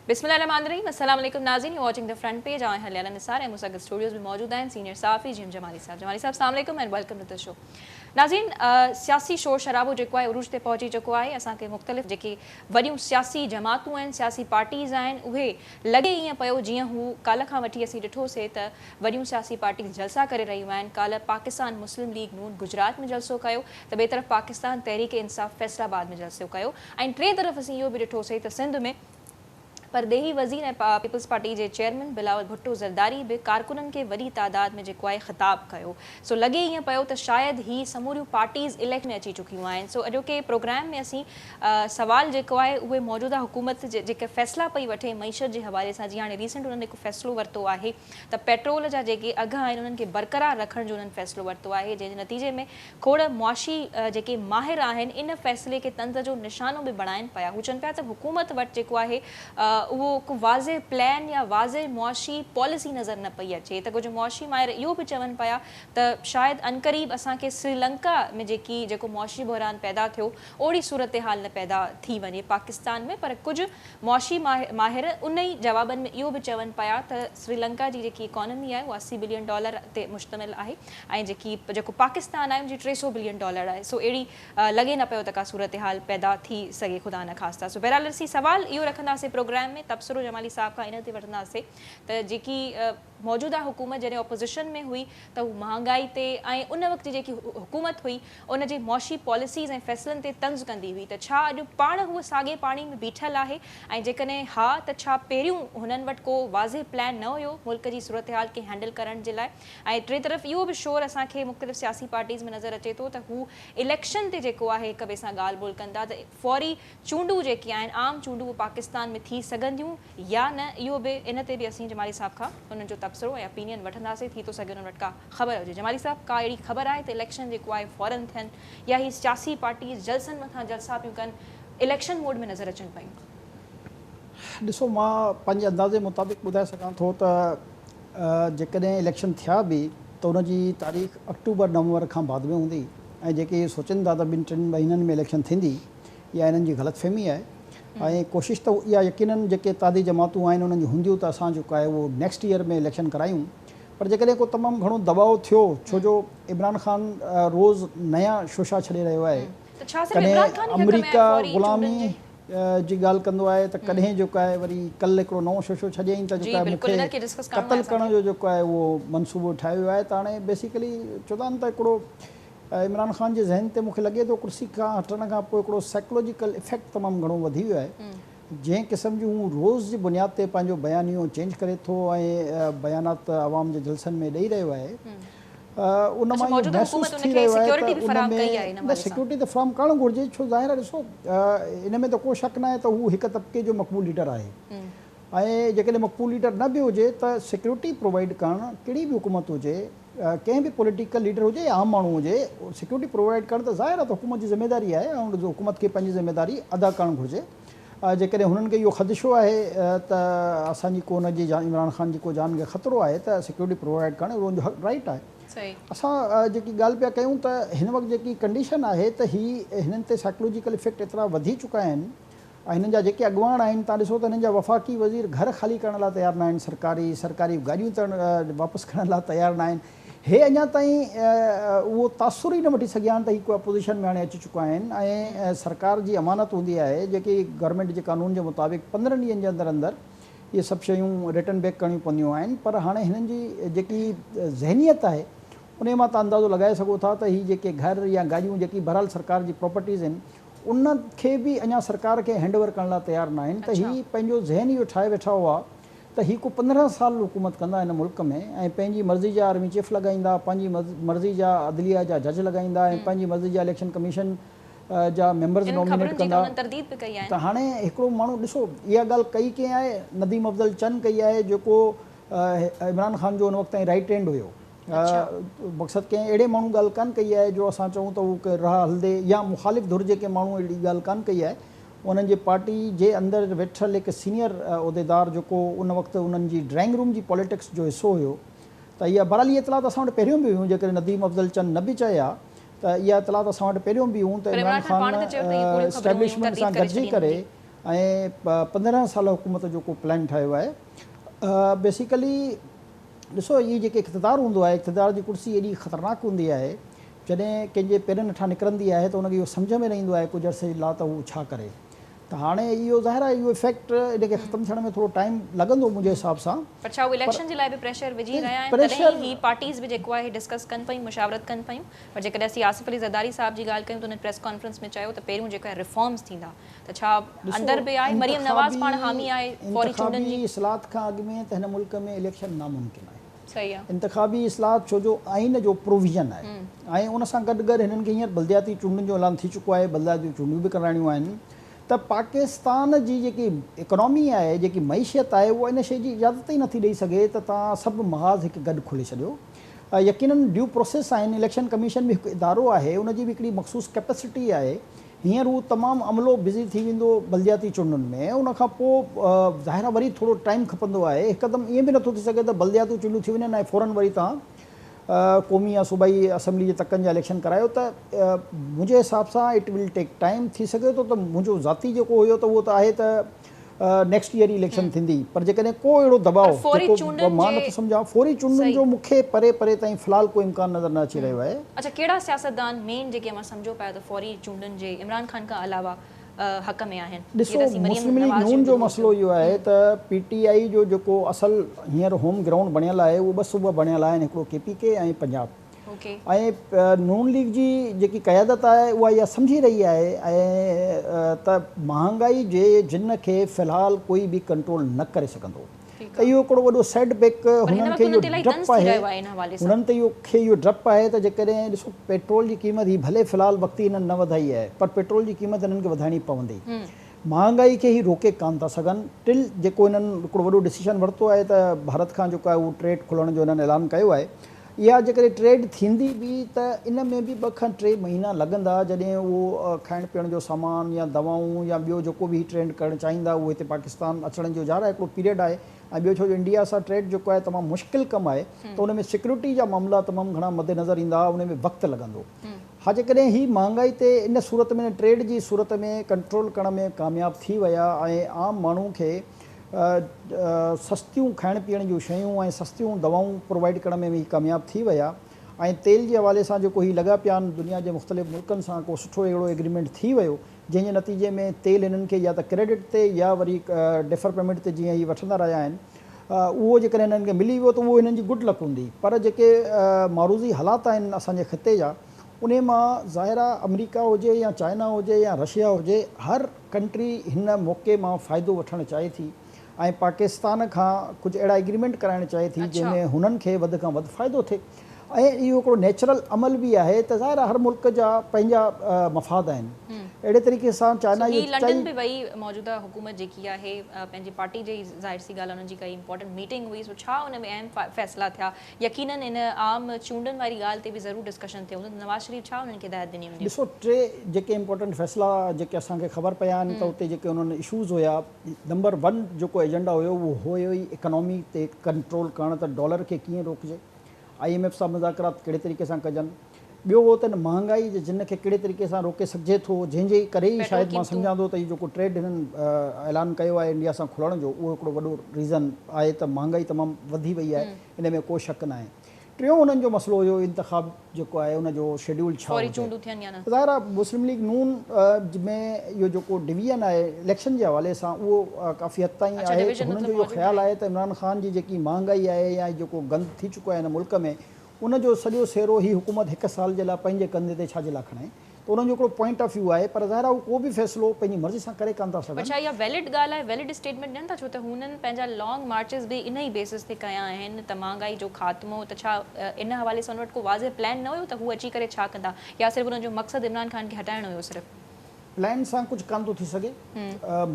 بسم الله الرحمٰن الرحيم السلام عليڪم ناظرين you watching the front page آئون آهيان ليليٰ نثار ۽ مون سان گڏ اسٽوڊيوز ۾ موجود آهن سينيئر صحافي جي ايم جمالي صاحب جمالي صاحب السلام عليڪم and welcome to the show ناظرين سياسي شور شرابو جيڪو آهي عروج تي پهچي چڪو آهي اسان کي مختلف جيڪي وڏيون سياسي جماعتون آهن سياسي پارٽيز آهن اهي لڳي ائين پيو جيئن هو ڪالهه کان وٺي اسين ڏٺو سي ته وڏيون سياسي پارٽيز جلسا ڪري رهيون آهن ڪالهه پاڪستان مسلم ليگ نون گجرات ۾ جلسو ڪيو ته ٻئي طرف پاڪستان تحريڪ انصاف فيصل آباد ۾ جلسو ڪيو ۽ ٽئين طرف اسين اهو به ڏٺو سي ته سنڌ ۾ پرڏيهي وزير ۽ پيپلز پارٽي جي چيئرمين بلاول ڀٽو زرداري به ڪارڪنن کي وڏي تعداد ۾ جيڪو آهي خطاب ڪيو سو لڳي ائين پيو ته شايد هي سموريون پارٽيز اليڪشن ۾ اچي چڪيون آهن سو اڄوڪي پروگرام ۾ اسين سوال جيڪو آهي اهي موجوده حڪومت جيڪي فيصلا پئي وٺي معيشت جي حوالي سان جيئن هاڻي ريسنٽ انهن هڪ فيصلو ورتو آهي ته پيٽرول جا جيڪي اگهه آهن انهن کي برقرار رکڻ جو انهن فيصلو ورتو آهي جنهن جي نتيجي ۾ کوڙ معاشي جيڪي ماهر آهن ان فيصلي کي طنز جو نشانو به بڻائن پيا. هو چون پيا ته حڪومت وٽ جيڪو آهي اهو ڪو واضح پلان يا واضح معاشي پاليسي نظر نه پئي اچي ته ڪجهه معاشي ماهر اهو به چون پيا ته شايد عنقريب اسان کي سريلنڪا ۾ جيڪي جيڪو معاشي بحران پيدا ٿيو اوڙي صورتحال نه پيدا ٿي وڃي پاڪستان ۾ پر ڪجهه معاشي ماهر ان ئي جوابن ۾ اهو به چون پيا ته سريلنڪا جي جيڪي اڪانومي آهي اها 80 بلين ڊالر تي مشتمل آهي ۽ جيڪي جيڪو پاڪستان آهي ان جي 300 بلين ڊالر آهي سو اهڙي لڳي نه پيو ته ڪا صورتحال پيدا ٿي سگهي خدا نخواسته سو بهرحال اسين سوال اهو رکنداسين پروگرام ۾ تبصرو جمالي صاحب کان ان تي وٺنداسين ته جيڪي موجوده حڪومت جڏهن اپوزيشن ۾ هئي ته هو مهانگائي تي ۽ ان وقت جي جيڪي حڪومت هئي ان جي معاشي پاليسيز ۽ فيصلن تي طنز ڪندي هئي ته ڇا اڄ پاڻ هوء ساڳئي پاڻي ۾ بيٺل آهي ۽ جيڪڏهن ها ته ڇا پهريون هنن وٽ ڪو واضح پلان نه هيو ملڪ جي صورتحال کي هينڊل ڪرڻ جي لاء ۽ ٽئين طرف اهو به شور اسان کي مختلف سياسي پارٽيز ۾ نظر اچي ٿو ته هو اليڪشن تي جيڪو آهي هڪ ٻئي سان ڳالهه ٻولهه ڪندا ته فوري چونڊون جيڪي آهن عام چونڊون به پاڪستان ۾ ٿي سگهنديون يا نه اهو به ان تي به اسين جمالي صاحب کان انهن جو تبصرو ۽ اپينين وٺنداسين ٿي ٿو سگهي انهن وٽ ڪا خبر هجي جمالي صاحب ڪا اهڙي خبر آهي ته اليڪشن جيڪو آهي فورن ٿين يا هي سياسي پارٽيز جلسن مٿان جلسا پيون ڪن اليڪشن موڊ ۾ نظر اچن پيون. ڏسو مان پنهنجي اندازي مطابق ٻڌائي سگهان ٿو ته جيڪڏهن اليڪشن ٿيا به ته ان جي تاريخ آڪٽوبر نومبر کان بعد ۾ هوندي ۽ جيڪي اهي سوچين ٿا ته ٻن ٽن مهينن ۾ اليڪشن ٿيندي اها انهن جي غلط فهمي آهي ۽ ڪوشش ته اها يقينن جيڪي اتحادي جماعتون آهن انهن جون هونديون ته اسان جيڪو آهي اهو نيڪسٽ ايئر ۾ اليڪشن ڪرايون پر جيڪڏهن ڪو تمام گهڻو دٻاء ٿيو ڇو جو عمران خان روز نيا شوشا ڇڏي رهيو آهي ڪڏهن آمريڪا غلامي جي ڳالهه ڪندو آهي ته ڪڏهن جيڪو آهي وري ڪلهه هڪڙو نئون شوشو ڇڏيائين ته جيڪو آهي مون کي قتل ڪرڻ جو جيڪو آهي اهو منصوبو ٺاهيو ويو آهي ته هاڻي بيسيڪلي چوندا آهن ته هڪڙو عمران خان جي ذهن تي مون کي لڳي ٿو ڪرسي کان هٽڻ کان پوء هڪڙو سائيڪلوجيڪل افيڪٽ تمام گهڻو وڌي ويو آهي جنهن قسم جون هو روز جي بنياد تي پنهنجو بيانيو چينج ڪري ٿو ۽ بيانات عوام جي جلسن ۾ ڏئي رهيو آهي ان مان اهو محسوس ٿي رهيو آهي ته ان ۾ نه سيڪيورٽي ته فراهم ڪرڻ گهرجي ڇو ظاهر آهي ڏسو ان ۾ ته ڪو شڪ ناهي ته هو هڪ طبقي جو مقبول ليڊر آهي ۽ جيڪڏهن مقبول ليڊر نه به هجي ته سيڪيورٽي پرووائيڊ ڪرڻ ڪهڙي به حڪومت هجي ڪنهن به پوليٽيڪل ليڊر هجي يا عام ماڻهو هجي سيڪيورٽي پرووائيڊ ڪرڻ ته ظاهر آهي ته حڪومت جي ذميواري آهي ۽ ان حڪومت کي پنهنجي ذميواري ادا ڪرڻ گهرجي جيڪڏهن هنن کي اهو خدشو آهي ته اسان جي ڪو ان جي عمران خان جي ڪو جان کي خطرو آهي ته سيڪيورٽي پرووائيڊ ڪرڻ اهو ان جو حق رائيٽ آهي اسان جيڪي ڳالهه پيا ڪيون ته هن وقت جيڪي ڪنڊيشن آهي ته هي هنن تي سائيڪلوجيڪل افيڪٽ ايترا وڌي چڪا آهن ۽ هنن جا جيڪي اڳواڻ آهن تان ڏسو ته هنن جا وفاقي وزير گهر خالي ڪرڻ لاء تيار ناهن سرڪاري سرڪاري گاڏيون تڻ واپس ڪرڻ لاء تيار ناهن هي اڃا تائين اهو تاثر ئي نه وٺي سگهيا آهن ته هي ڪو اپوزيشن ۾ هاڻي اچي چڪا آهن ۽ سرڪار جي امانت هوندي آهي جيڪي گورنمينٽ جي قانون جي مطابق 15 ڏينهن جي اندر اندر اهي سڀ شيون ريٽرن بيڪ ڪرڻيون پونديون آهن پر هاڻي هنن جي جيڪي ذهنيت آهي انهي مان تان اندازو لڳائي سگهو ٿا ته هي جيڪي گهر يا گاڏيون جيڪي بهرحال سرڪار جي پراپرٽيز آهن ان کي به اڃا سرڪار کي هينڊ اوور ڪرڻ لاء تيار ناهن ته هي پنهنجو ذهن اهو ٺاهي ويٺا هئا ته هي ڪو 15 سال حڪومت ڪندا هن ملڪ ۾ ۽ پنهنجي مرضي جا آرمي چيف لڳائيندا، پنهنجي مرضي جا عدليه جا جج لڳائيندا ۽ پنهنجي مرضي جا اليڪشن ڪميشن جا ميمبرز نامينيٽ ڪندا ته هاڻي هڪڙو ماڻهو ڏسو اها ڳالهه ڪئي ڪنهن آهي نديم افضل چن ڪئي آهي جيڪو عمران خان جو ان وقت تائين رائيٽ هينڊ هيو. مقصد ڪنهن اهڙي ماڻهو ڳالهه ڪانه ڪئي آهي جو اسان چئون ته هو ڪنهن راهه هلندي يا مخالف ڌر جي ڪنهن ماڻهو اهڙي ڳالهه ڪانه ڪئي آهي. انهن جي پارٽي جي اندر ويٺل هڪ سينيئر عهديدار جيڪو ان وقت انهن جي ڊرائنگ روم جي پاليٽڪس جو حصو هيو ته اها بهرحال اهي اطلاعات اسان وٽ پهريون به هيون جيڪڏهن نديم افضل چن نه به چئي ها ته اها اطلاعات اسان وٽ پهريون به هيون ته عمران خان اسٽيبلشمينٽ سان گڏجي ڪري ۽ 15 سال حڪومت جو ڪو پلان ٺاهيو آهي. بيسيڪلي ڏسو هي جيڪي اقتدار هوندو آهي، اقتدار جي ڪرسي ايڏي خطرناڪ هوندي آهي، جڏهن ڪنهن جي پيرن هيٺان نڪرندي آهي ته ان کي اهو سمجهه ۾ نه ايندو آهي ڪجهه عرصي لاء ته هو ڇا ڪري. ته هاڻي اهو ظاهر آهي اهو افيڪٽ ان کي ختم ٿيڻ ۾ ٿورو ٽائيم لڳندو منهنجي حساب سان. پر ڇا هو اليڪشن جي لاء به پريشر وجهي رهيا آهن تڏهن ئي هي پارٽيز به جيڪو آهي ڊسڪس ڪن پيون مشاورت ڪن پيون پر جيڪڏهن اسين آصف علي زرداري صاحب جي ڳالهه ڪيون ته انهن پريس ڪانفرنس ۾ چيو ته پهريون جيڪو آهي ريفارمز ٿيندا ته ڇا اندر به آهي مريم نواز پاڻ حامي آهي فوري چونڊن جي. انتخابي اصلاحات کان اڳ ۾ ته هن ملڪ ۾ اليڪشن ناممڪن آهي. انتخابي اصلاحات ڇو جو آئين جو پروويزن آهي ۽ ان سان گڏ گڏ هنن کي هينئر بلدياتي چونڊن جو اعلان ٿي چڪو آهي، بلدياتي چونڊون به ڪرائڻيون آهن ته پاڪستان جي جيڪي اڪانامي آهي، جيڪي معيشت آهي اها ان شيء جي اجازت ئي نٿي ڏئي سگهي ته توهان سڀ محاذ هڪ گڏ کولي ڇڏيو. يقينن ڊيو پروسيس آهن، اليڪشن ڪميشن به هڪ ادارو آهي، ان جي به هڪڙي مخصوص ڪيپسٽي آهي، هينئر هو تمام عملو بزي ٿي ويندو بلدياتي چونڊن ۾، ان کان پوء ظاهر آهي وري ٿورو ٽائيم کپندو آهي، هڪدم ائين به نٿو ٿي سگهي ته بلدياتي چونڊون ٿي وڃن ۽ فورن وري توهان قومي يا صوبائي اسيمبلي جي تڪن جا اليڪشن ڪرايو ته منهنجي حساب سان it will take time, ٿي سگهي ٿو ته منهنجو ذاتي جيڪو هيو ته اهو ته آهي ته نيڪسٽ ايئر ئي اليڪشن ٿيندي پر جيڪڏهن ڪو اهڙو دٻاء جيڪو مان نٿو سمجهان فوري چونڊن جو مون کي پري پري تائين في الحال ڪو امڪان نظر نه اچي رهيو آهي. اڇا ڪهڙا سياستدان مين جيڪي اوهان سمجهو پيا ته فوري چونڊن جي عمران خان کان علاوه حق ۾ آهن؟ ڏسو مسلم ليگ نون جو مسئلو اهو آهي ته پي ٽي آئي جو جيڪو اصل هينئر هوم گرائونڊ بڻيل آهي اهو ٻه صوبا بڻيل آهن هڪڙو ڪي پي ڪي ۽ پنجاب. ۽ نون ليگ جي جيڪي قيادت آهي اها اها سمجهي رهي آهي ۽ ته مهانگائي جي جن کي في الحال ڪوئي به ڪنٽرول نه ڪري سگهندو ته اهو هڪڙو وڏو سيٽ بيڪ هنن کي اهو ڊپ آهي هنن تي اهو کي اهو ڊپ آهي ته جيڪڏهن ڏسو پيٽرول جي قيمت هي ڀلي في الحال وقتي هنن نه وڌائي آهي پر پيٽرول جي قيمت هنن کي وڌائڻي پوندي مهانگائي کي هي روڪي ڪانه ٿا سگهن ٽل جيڪو هنن هڪڙو وڏو ڊسيشن ورتو آهي ته ڀارت کان جيڪو آهي اهو ٽريڊ کولڻ جو هنن اعلان ڪيو آهي اها جيڪڏهن ٽريڊ ٿيندي به ته ان ۾ به ٻه کان ٽي مهينا لڳندا جڏهن اهو کائڻ پيئڻ جو سامان يا دوائون يا ٻيو جيڪو به هي ٽرينڊ ڪرڻ چاهيندا اهو هتي پاڪستان اچڻ جو ظاهر آهي هڪڙو پيريڊ آهي ۽ ٻيو ڇو جو انڊيا سان ٽريڊ جيڪو آهي تمام مشڪل ڪم آهي ته ان ۾ سيڪيورٽي جا معاملا تمام گهڻا مد نظر ايندا ان ۾ وقت لڳندو. ها جيڪڏهن هي مهانگائي تي ان صورت ۾ ٽريڊ جي صورت ۾ ڪنٽرول ڪرڻ ۾ ڪامياب ٿي ويا ۽ عام ماڻهو کي سستيون کائڻ پيئڻ جون شيون ۽ سستيون دوائون پرووائيڊ ڪرڻ ۾ به ڪامياب ٿي ويا ۽ تيل جي حوالي سان جيڪو هي لڳا پيا آهن دنيا جي مختلف ملڪن سان ڪو سٺو اهڙو ايگريمينٽ ٿي ويو جنهن جي نتيجي ۾ تيل هنن کي يا ته ڪريڊٽ تي يا وري ڊيفر پيمينٽ تي جيئن هي وٺندا رهيا آهن اهو جيڪڏهن هنن کي ملي ويو ته اهو هنن جي گڊ لڪ هوندي پر جيڪي معروضي حالات آهن اسان جي خطي جا انهي مان ظاهر آهي آمريڪا هجي يا چائنا هجي يا رشيا هجي هر ڪنٽري هن موقعي مان فائدو وٺڻ چاهي ٿي ۽ پاڪستان کان ڪجهه اهڙا ايگريمينٽ ڪرائڻ چاهي ٿي جنهن ۾ هنن کي وڌ کان وڌ فائدو ٿئي ۽ اهو هڪڙو نيچرل عمل به آهي ته ظاهر آهي هر ملڪ جا پنهنجا مفاد آهن اهڙي طريقي سان چائنا اهو چاهي. لنڊن به وئي موجوده حڪومت جيڪي آهي پنهنجي پارٽي جي ظاهر سي ڳالهه انهن جي ڪائي امپورٽنٽ ميٽنگ هئي سو ڇا ان ۾ اهم فيصلا ٿيا يقينن ان عام چونڊن واري ڳالهه تي به ضرور ڊسڪشن ٿيو هوندو ته نواز شريف ڇا انهن کي هدايت ڏني هوندي؟ ڏسو ٽي جيڪي امپورٽنٽ فيصلا جيڪي اسان کي خبر پيا آهن ته اتي جيڪي انهن اشوز هيا نمبر ون جيڪو ايجنڊا هيو اهو هيو ئي اڪانامي تي ڪنٽرول ڪرڻ ته ڊالر کي ڪيئن روڪجي I M F سان مذاڪرات ڪهڙي طريقي سان ڪجن ٻيو هو ته ان مهانگائي جي جن کي ڪهڙي طريقي سان روڪي سگهجي ٿو جنهن جي ڪري ئي شايد مان سمجهان ٿو ته هي جيڪو ٽريڊ هنن اعلان ڪيو آهي انڊيا سان کلڻ جو اهو هڪڙو وڏو ريزن آهي ته مهانگائي تمام وڌي وئي آهي ان ۾ ڪو شڪ ناهي. ٽيون انهن جو مسئلو هيو انتخاب جيڪو آهي ان جو شيڊيول ڇا هجي. ظاهر آهي مسلم ليگ نون ۾ اهو جيڪو ڊويزن آهي اليڪشن جي حوالي سان اهو ڪافي حد تائين آهي ته هنن جو اهو خيال آهي ته عمران خان جي جيڪي مهانگائي آهي يا جيڪو گند ٿي چڪو آهي هن ملڪ ۾ ان جو سڄو سهرو هي حڪومت هڪ سال جي لاء پنهنجي ڪنڌ تي ڇا جي لاء کڻي ته انهن جو هڪڙو پوائنٽ آف ويو آهي پر ظاهر آهي هو ڪو به فيصلو پنهنجي مرضي سان ڪري ڪانه ٿا سگهن. پر ڇا اها ويلڊ ڳالهه آهي، ويلڊ اسٽيٽمينٽ ڏين ٿا ڇو ته هنن پنهنجا لانگ مارچز به ان ئي بيسس تي ڪيا آهن ته مهانگائي جو خاتمو ته ڇا ان حوالي سان ان وٽ ڪو واضح پلان نه هيو ته هو اچي ڪري ڇا ڪندا يا صرف انهن جو مقصد عمران خان کي هٽائڻ هيو صرف. پلان سان ڪجهه ڪانه ٿو ٿي سگهي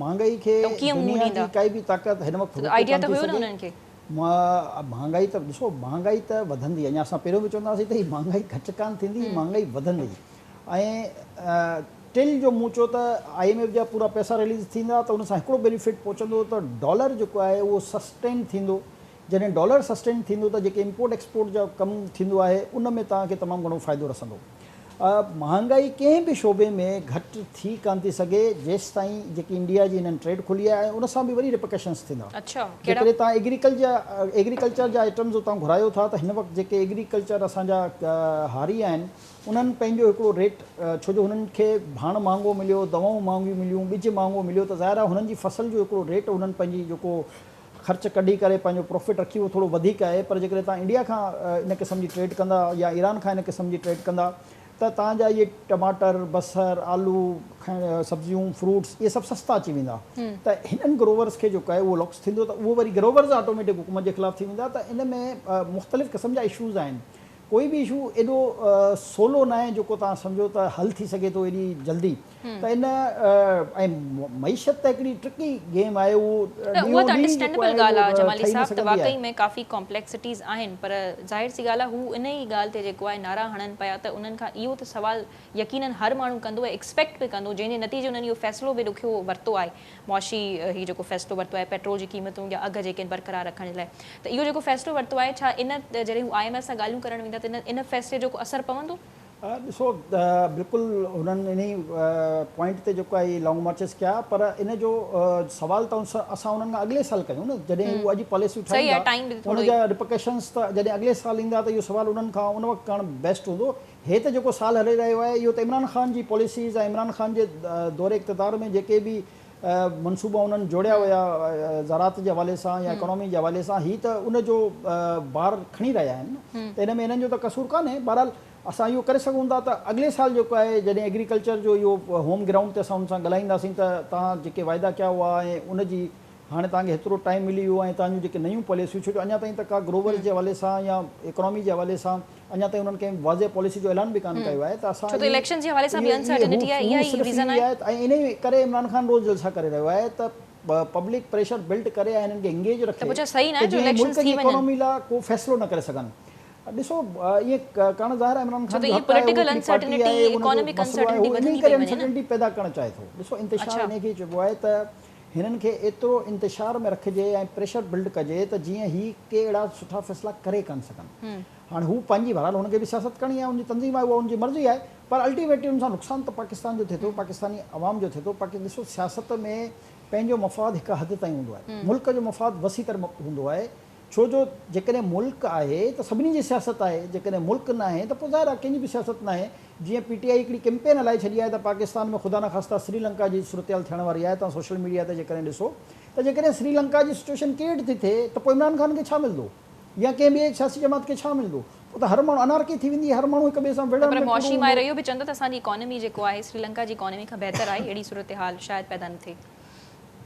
مهانگائي کي دنيا جي ڪائي به طاقت هن وقت روڪي ڪانه ٿي سگهي. مهانگائي ته ڏسو مهانگائي ته وڌندي اڃا اسان پهريون به چوندا هئاسين ته هي مهانگائي گهٽ ڪانه ٿيندي مهانگائي وڌندي ۽ ٽل جو مون چيو ته I M F جا پورا پئسا رليز ٿيندا ته ان سان هڪڙو بينيفٽ پهچندو ته ڊالر جيڪو آهي اهو سسٽين ٿيندو جڏهن ڊالر سسٽين ٿيندو ته جيڪي امپورٽ ايڪسپورٽ جا ڪم ٿيندو آهي ان ۾ توهان کي تمام گهڻو فائدو رسندو. مهانگائي ڪنهن به شعبي ۾ گهٽ ٿي ڪانه ٿي سگهي جيستائين جيڪي انڊيا جي هنن ٽريڊ کولي آهي ۽ ان سان به وري ريپرڪشنس ٿيندا. جيڪڏهن توهان ايگريڪلچر جا آئٽمز اتان گهرايو ٿا ته هن وقت جيڪي ايگريڪلچر اسان جا هاري آهن انهن پنهنجو هڪڙو ريٽ ڇو جو هنن کي ڀاڻ مهانگو مليو، دوائون مهانگيون مليون، ٻج مهانگو مليو ته ظاهر آهي هنن جي فصل جو هڪڙو ريٽ هنن پنهنجي جيڪو خرچ ڪڍي ڪري پنهنجو پروفٽ رکي اهو ٿورو وڌيڪ آهي پر جيڪڏهن توهان انڊيا کان ان قسم جي ٽريڊ ڪندا يا ايران کان ان قسم جي ٽريڊ ڪندا ته توهان جا اهي ٽماٽر، بصر، آلو، سبزيون، فروٽس اهي سڀ سستا اچي ويندا ته هنن گروورز کي جيڪو آهي اهو لاڪس ٿيندو ته اهو وري گروورز آٽوميٽڪ حڪومت جي خلاف ٿي ويندا ته ان ۾ مختلف قسم جا اشوز آهن ڪوئي به اشو ايڏو سولو ناهي جيڪو توهان سمجهو ته حل ٿي سگهي ٿو ايڏي جلدي ته ان ۽ معيشت ته هڪڙي ٽرڪي گيم آهي اهو نه اها ڏينهون ته ڏينهن جيڪو انڊرسٽينڊيبل آهي ڳالهه آهي اهو جمالي ٺهي نه صاحب ته سگهندي واقعي آهي. ۾ ڪافي ڪامپليڪسٽيز آهن پر ظاهر سي ڳالهه آهي هو ان ئي ڳالهه تي جيڪو آهي نعرا هڻن پيا ته انهن کان اهو ته سوال يقينن هر ماڻهو ڪندو ۽ ايڪسپيڪٽ به ڪندو جنهن جي نتيجي انهن اهو فيصلو به ڏکيو ورتو آهي معاشي هي جيڪو فيصلو ورتو آهي پيٽرول جي قيمتون يا اگهه جيڪي آهن برقرار رکڻ جي لاء ته اهو جيڪو فيصلو ورتو آهي ڇا ان جڏهن هو I M F سان ڳالهيون ڪرڻ ويندا ته ان فيصلي جو ڪو اثر پوندو؟ ڏسو بلڪل هنن انهي پوائنٽ تي جيڪو آهي لانگ مارچز ڪيا پر ان جو سوال ته اسان انهن کان اڳلي سال ڪيون نه جڏهن هو اڄ پاليسيون ٺاهيندا ان جا ريپرڪشنز ته جڏهن اڳلي سال ايندا ته اهو سوال انهن کان ان وقت ڪرڻ بيسٽ هوندو هي ته جيڪو سال هلي رهيو آهي اهو ته عمران خان جي پاليسيز ۽ عمران خان جي دور اقتدار ۾ جيڪي به منصوبا انهن جوڙيا هيا زراعت جي حوالي سان يا اڪانومي جي حوالي سان هي ته ان جو بار کڻي رهيا آهن نه ته ان ۾ انهن جو ته قصور ڪانهي بهرحال اسان اهو ڪري سگهون ٿا ته اڳلي سال جيڪو آهي جڏهن ايگريڪلچر جو اهو هوم گرائونڊ تي اسان ان سان ڳالهائينداسين ته توهان جيڪي واعدا ڪيا هئا ۽ ان جي هاڻي توهان کي هيترو ٽائيم ملي ويو ۽ توهان جون جيڪي نيون پاليسيون ڇو جو اڃا تائين ته ڪا گروورز جي حوالي سان يا اڪانومي جي حوالي سان اڃا تائين انهن ڪنهن واضح پاليسي جو اعلان به ڪانه ڪيو آهي ته اسان ڇو ته اليڪشن جي حوالي سان به انسرٽينٽي آهي اها ئي ريزن آهي. ۽ انهي ڪري عمران خان روز جلسا ڪري رهيو آهي ته پبلڪ پريشر بلڊ ڪري ۽ انهن کي انگيج ته رکي پوء ڇا صحيح ته ناهي جو جيئن اليڪشنز ملڪ ٿي جي وڃن. اڪانومي لا ڪو فيصلو نه ڪري سگهن. ڏسو ائين ڪرڻ ظاهر آهي عمران ڇو خان ته جو اهي حق آهي اهو پوليٽيڪل هڪڙي پارٽي انسرٽينٽي آهي ان جو اڪانومڪ مسئلو آهي انسرٽينٽي هو انهي وڌندي ڪري پئي وڃي نه. انسرٽينٽي پيدا ڪرڻ چاهي ٿو ڏسو انتشار انهي کي چئبو آهي ته هنن کي ايترو انتشار ۾ رکجي ۽ پريشر بلڊ ڪجي ته جيئن هي ڪي اهڙا سٺا فيصلا ڪري ڪانه سگهن. هاڻي هو پنهنجي بهرحال هن کي به سياست ڪرڻي آهي، ان جي تنظيم آهي اها ان جي مرضي آهي پر الٽيميٽلي ان سان نقصان ته پاڪستان جو ٿئي ٿو، پاڪستاني عوام جو ٿئي ٿو. ڏسو سياست ۾ پنهنجو مفاد هڪ حد تائين هوندو آهي، ملڪ جو مفاد وسيع تر هوندو آهي، ڇو جو جيڪڏهن ملڪ آهي ته سڀني جي سياست آهي، جيڪڏهن ملڪ ناهي ته پوء ظاهر آهي ڪنهن جي به سياست ناهي، جيئن پي ٽي آء هڪڙي ڪيمپين هلائي ڇڏي آهي ته پاڪستان ۾ خدا نخواسته سري لنڪا جي صورتحال ٿيڻ واري آهي، توهان سوشل ميڊيا تي جيڪڏهن ڏسو ته جيڪڏهن سري لنڪا جي سچوئيشن ڪريئيٽ ٿي ٿئي ته پوء عمران خان کي ڇا ملندو يا ڪنهن ٻئي سياسي جماعت کي ڇا ملندو، پوء ته هر ماڻهو انارڪي ٿي ويندي، هر ماڻهو هڪ ٻئي سان ته وڙهڻ پر ۾ پورو معاشي ماهر هوندو. اهو به چون ٿا ته اسان جي اڪانومي جيڪو آهي سري لنڪا جي اڪانومي کان بهتر آهي، اهڙي صورتحال شايد پيدا نه ٿئي.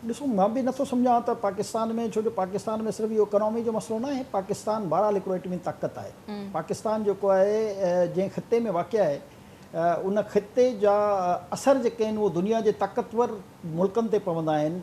ڏسو مان به نٿو سمجهان ته پاڪستان ۾ ڇو جو پاڪستان ۾ صرف اهو اڪانامي جو مسئلو ناهي پاڪستان بهرحال هڪڙو ايٽمي طاقت آهي پاڪستان جيڪو آهي جنهن خطي ۾ واقع آهي ان خطي جا اثر جيڪي آهن اهو دنيا جي طاقتور ملڪن تي پوندا آهن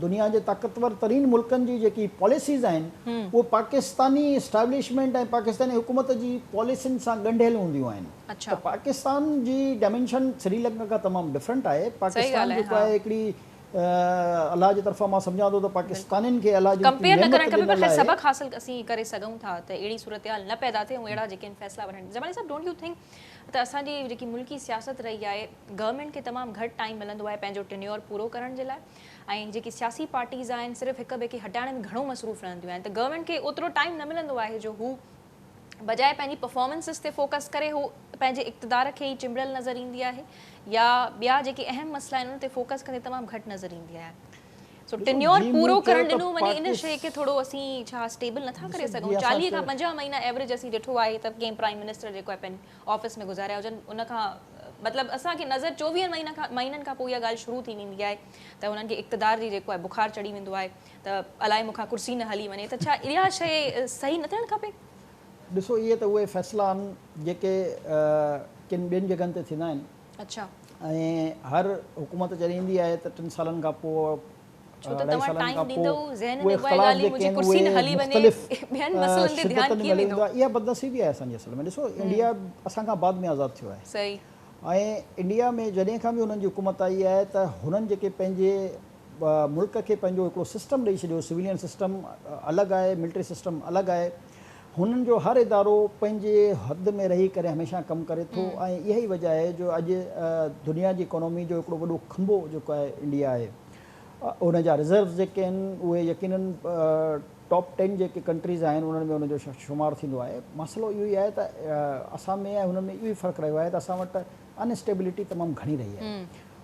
دنيا جي طاقتور ترين ملڪن جي جيڪي پاليسيز آهن اهو پاڪستاني اسٽيبلشمينٽ ۽ پاڪستاني حڪومت جي پاليسين سان ڳنڍيل هونديون آهن ته پاڪستان جي ڊائمينشن سري لنڪا کان تمام ڊفرنٽ آهي پاڪستان جيڪو آهي هڪڙي الله جي طرفان مان سمجهان ٿو ته پاڪستانين کي الله جي ڪمپيئر نه ڪرڻ کپي پر خير سبق حاصل اسين ڪري سگهون ٿا ته اهڙي صورتحال نه پيدا ٿئي ۽ اهڙا جيڪي آهن فيصلا وٺن جمالي صاحب don't you think ته اسان جي جيڪي ملڪي سياست رهي آهي گورنمينٽ کي تمام گهٽ ٽائيم ملندو آهي پنهنجو ٽينيور پورو ڪرڻ جي لاء ۽ جيڪي سياسي پارٽيز آهن صرف هڪ ٻئي کي هٽائڻ ۾ گهڻو مصروف رهنديون آهن ته گورنمينٽ کي اوترو ٽائيم نه ملندو آهي جو هو بجاء پنهنجي پرفارمنسز تي فوڪس ڪري هو پنهنجي اقتدار کي ئي چنبڙيل نظر ايندي آهي يا ٻيا جيڪي اهم مسئلا آهن انهن تي فوڪس ڪندي تمام گهٽ نظر ايندي آهي سو ٽينيور پورو ڪرڻ ڏنو وڃي ان شيء کي ٿورو اسين ڇا اسٽيبل نٿا ڪري سگهون 40 کان 50 مهينا ايوريج اسين ڏٺو آهي ته ڪنهن پرائم منسٽر جيڪو آهي پنهنجي آفيس ۾ گذاريا هجن ان کان مطلب اسان کي نظر 24 مهينا کان مهينن کان پوء اها ڳالهه شروع ٿي ويندي آهي ته انهن کي اقتدار جي جيڪو آهي بخار چڙهي ويندو آهي ته الائي مون کان ڪرسي نه هلي وڃي ته ڇا اها شيء صحيح نه ٿيڻ کپي؟ ڏسو اهي ته اهي فيصلا آهن جيڪي ڪن ٻين جڳهن تي ٿيندا آهن ۽ هر حڪومت جڏهن ايندي آهي ته ٽن سالن کان پوء اڍائي سالن کان پوء اهي اختلاف جيڪي آهن اهي مختلف شدتن ۾ هلي ويندو آهي اها بدنصيبي آهي اسان جي اصل ۾ ڏسو انڊيا اسان کان بعد ۾ آزاد ٿيو آهي ۽ انڊيا ۾ جڏهن کان به انهن جي حڪومت آئي آهي ته هنن جيڪي پنهنجي ملڪ کي پنهنجو هڪڙو سسٽم ڏئي ڇڏيو، سويلين سسٽم الڳ آهي، ملٽري سسٽم الڳ آهي هنن جو هر ادارو پنهنجي حد ۾ رهي ڪري هميشه ڪم ڪري ٿو ۽ اها ئي وجه آهي جو اڄ دنيا جي اڪانومي جو هڪڙو وڏو کنڀو جيڪو آهي انڊيا آهي. ان جا ريزروز جيڪي آهن اهي يقينن ٽاپ ٽين جيڪي ڪنٽريز آهن انهن ۾ ان جو شمار ٿيندو آهي. مسئلو اهو ئي آهي ته اسان ۾ ۽ هنن ۾ اهو ئي فرق رهيو آهي ته اسان وٽ ان اسٽيبلٽي تمام گهڻي رهي آهي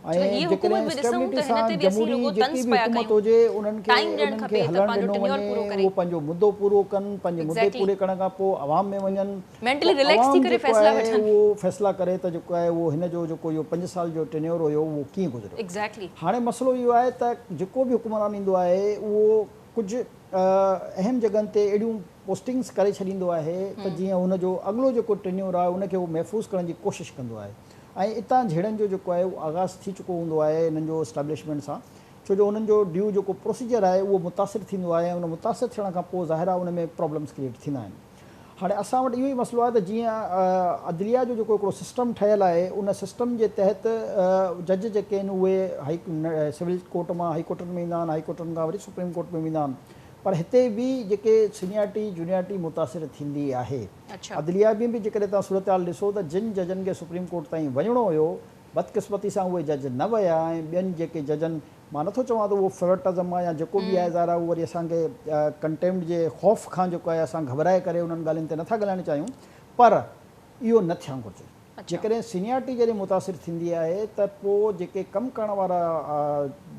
۽ جيڪڏهن اسٽيبلٽي سان جمهوري جيڪي به حڪومت هجي انهن کي انهن کي هلڻ ڏنو وڃي اهو پنهنجو مدو پورو ڪن پنهنجي مدي پوري ڪرڻ کان پوء عوام ۾ وڃن پوء عوام جيڪو آهي اهو فيصلا ڪري ته جيڪو آهي اهو هن جو جيڪو اهو 5 سال جو ٽينيور هيو اهو ڪيئن گذريو. هاڻي مسئلو اهو آهي ته جيڪو به حڪمران ايندو آهي اهو ڪجهه اهم جڳهن تي اهڙيون پوسٽنگس ڪري ڇڏيندو آهي ته جيئن هن جو اڳلو جيڪو ٽينيور آهي ان کي هو محفوظ ڪرڻ جي ڪوشش ڪندو آهي ۽ اتان جهيڙن جو جيڪو آهي اهو آغاز ٿي چڪو هوندو آهي انهن جو اسٽيبلشمينٽ سان ڇو جو انهن جو ڊيو جيڪو پروسيجر آهي اهو متاثر ٿيندو آهي ۽ ان متاثر ٿيڻ کان پوء ظاهر آهي ان ۾ پرابلمس ڪريئيٽ ٿيندا آهن. هاڻي اسان وٽ اهو ئي مسئلو آهي ته جيئن عدليه جو جيڪو هڪڙو سسٽم ٺهيل آهي ان سسٽم جي تحت جج جيڪي آهن اهي هائي سول ڪورٽ مان هائي ڪورٽن ۾ ايندا آهن هائي ڪورٽن کان وري سپريم ڪورٽ ۾ ويندا آهن پر هتي به جيڪي سينيارٽي جونيارٽي متاثر ٿيندي آهي. عدليه ۾ به جيڪڏهن توهان صورتحال ڏسو ته جن ججن کي سپريم ڪورٽ تائين وڃڻو هيو بدقسمتي سان اهي جج نه ويا ۽ ٻين جيڪي ججن مان نٿو چوان ته اهو فيورٽزم آهي يا جيڪو به آهي ظاهر آهي اهو وري اسان کي ڪنٽيمپٽ جي خوف کان جيڪو آهي اسان گهٻرائي ڪري انهن ڳالهين تي نٿا ڳالهائڻ چاهيون پر اهو نه ٿيڻ گهرجي جيڪڏهن سينيارٽي جڏهن متاثر ٿيندي آهي ته پوء جيڪي ڪم ڪرڻ وارا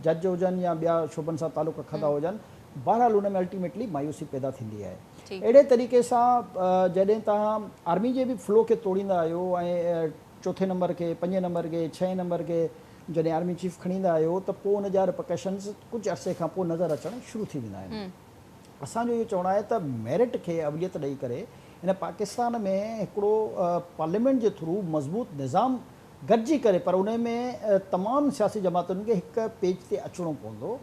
جج هجن يا ٻيا شعبن سان تعلق رکندا هجن بهرحال ان ۾ الٽيميٽلي مايوسي پيدا ٿيندي آهي اهڙي طريقي سان جڏهن توهان آرمي جي به فلو کي توڙيندا آهيو ۽ چوٿين نمبر کي پنجين نمبر کي ڇهين نمبر کي جڏهن آرمي چيف کڻي ايندا آهيو ته پوء ان جا رپرڪشنز ڪجهه عرصي کان پوء نظر اچڻ شروع ٿي ويندا آهن. اسان جو اهو چوڻ آهي ته ميرٽ کي اوليت ڏئي ڪري هن پاڪستان ۾ هڪڙو پارليامينٽ جي ٿرو مضبوط نظام گڏجي ڪري پر ان ۾ تمام سياسي جماعتن کي هڪ پيج تي اچڻو پوندو.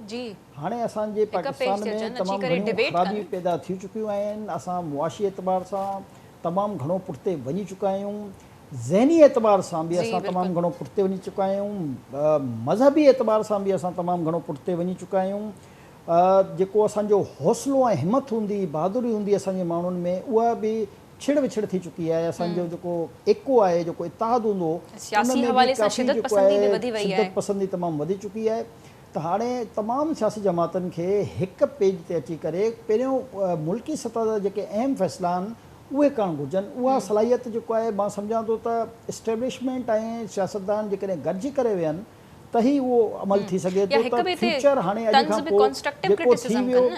هاڻي اسان جي پاڪستان ۾ تمام گهڻيون خرابيون پيدا ٿي چڪيون آهن، اسان معاشي اعتبار سان تمام گهڻو پٺتي وڃي چڪا آهيون. ذهني اعتبار سان به اسان تمام گهڻو پٺتي وڃي چڪا آهيون، مذهبي اعتبار سان به اسان تمام گهڻو پٺتي وڃي چڪا آهيون، جيڪو اسان جو حوصلو ۽ همٿ هوندي، بهادري هوندي اسان جي ماڻهن ۾ اها به ڇڙ وڇڙ ٿي چڪي آهي، اسان جو جيڪو ايڪو آهي، جيڪو اتحاد هوندو هو ان ۾ به ڪافي جيڪو آهي شدت پسندي تمام وڌي چڪي آهي ته هاڻي تمام سياسي جماعتن کي هڪ پيج تي اچي ڪري پهريون ملڪي سطح جا جيڪي اهم فيصلا آهن اهي ڪرڻ گهرجن، اها صلاحيت جيڪو آهي مان سمجهان ٿو ته اسٽيبلشمينٽ ۽ سياستدان جيڪڏهن گڏجي ڪري ويهن ته ئي اهو عمل ٿي سگهي ٿو ته فيوچر هاڻي اڄ کان پوء جيڪو ٿي ويو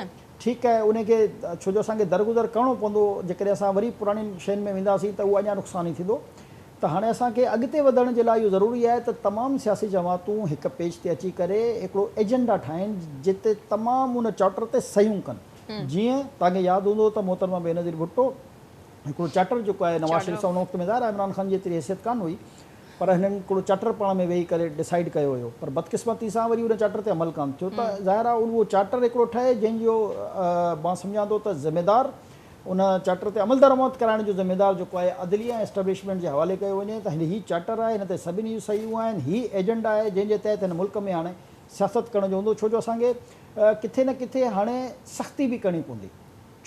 ٺيڪ آهي ان کي ڇو جو اسان کي درگذر ڪرڻو پوندو جيڪڏهن اسان وري پراڻين شين ۾ وينداسين ته اهو اڃا نقصان ئي ٿيندو ته هاڻي اسان کي اڳتي وڌڻ جي لاء اهو ضروري آهي ته تمام سياسي جماعتون هڪ پيج تي اچي ڪري هڪڙو ايجنڊا ٺاهين جتي تمام ان چارٽر تي صحيحون ڪن. جيئن توهان کي ياد هوندو ته محترمه بينظير ڀٽو هڪڙو چارٽر جيڪو آهي نواز شريف سان ان وقت ۾ ظاهر آهي عمران خان جي ايتري حيثيت ڪانه هئي پر هنن هڪڙو چارٽر پاڻ ۾ ويهي ڪري ڊسائيڊ ڪيو هيو پر بدقسمتي سان وري ان چارٽر تي عمل ڪانه ٿيو ته ظاهر آهي اهو چارٽر هڪڙو ٺهي جنهن جو مان سمجهان ٿو ته ذميدار ان چارٽر تي عملدرآمد ڪرائڻ جو ذميدار جيڪو آهي عدليه ۽ اسٽيبلشمينٽ جي حوالي ڪيو وڃي ته هي چارٽر آهي هن تي سڀني جون صحيحون آهن هي ايجنڊا آهي جنهن جي تحت هن ملڪ ۾ هاڻي سياست ڪرڻ جو هوندو ڇو جو اسان کي ڪٿي نه ڪٿي هاڻي سختي به ڪرڻي پوندي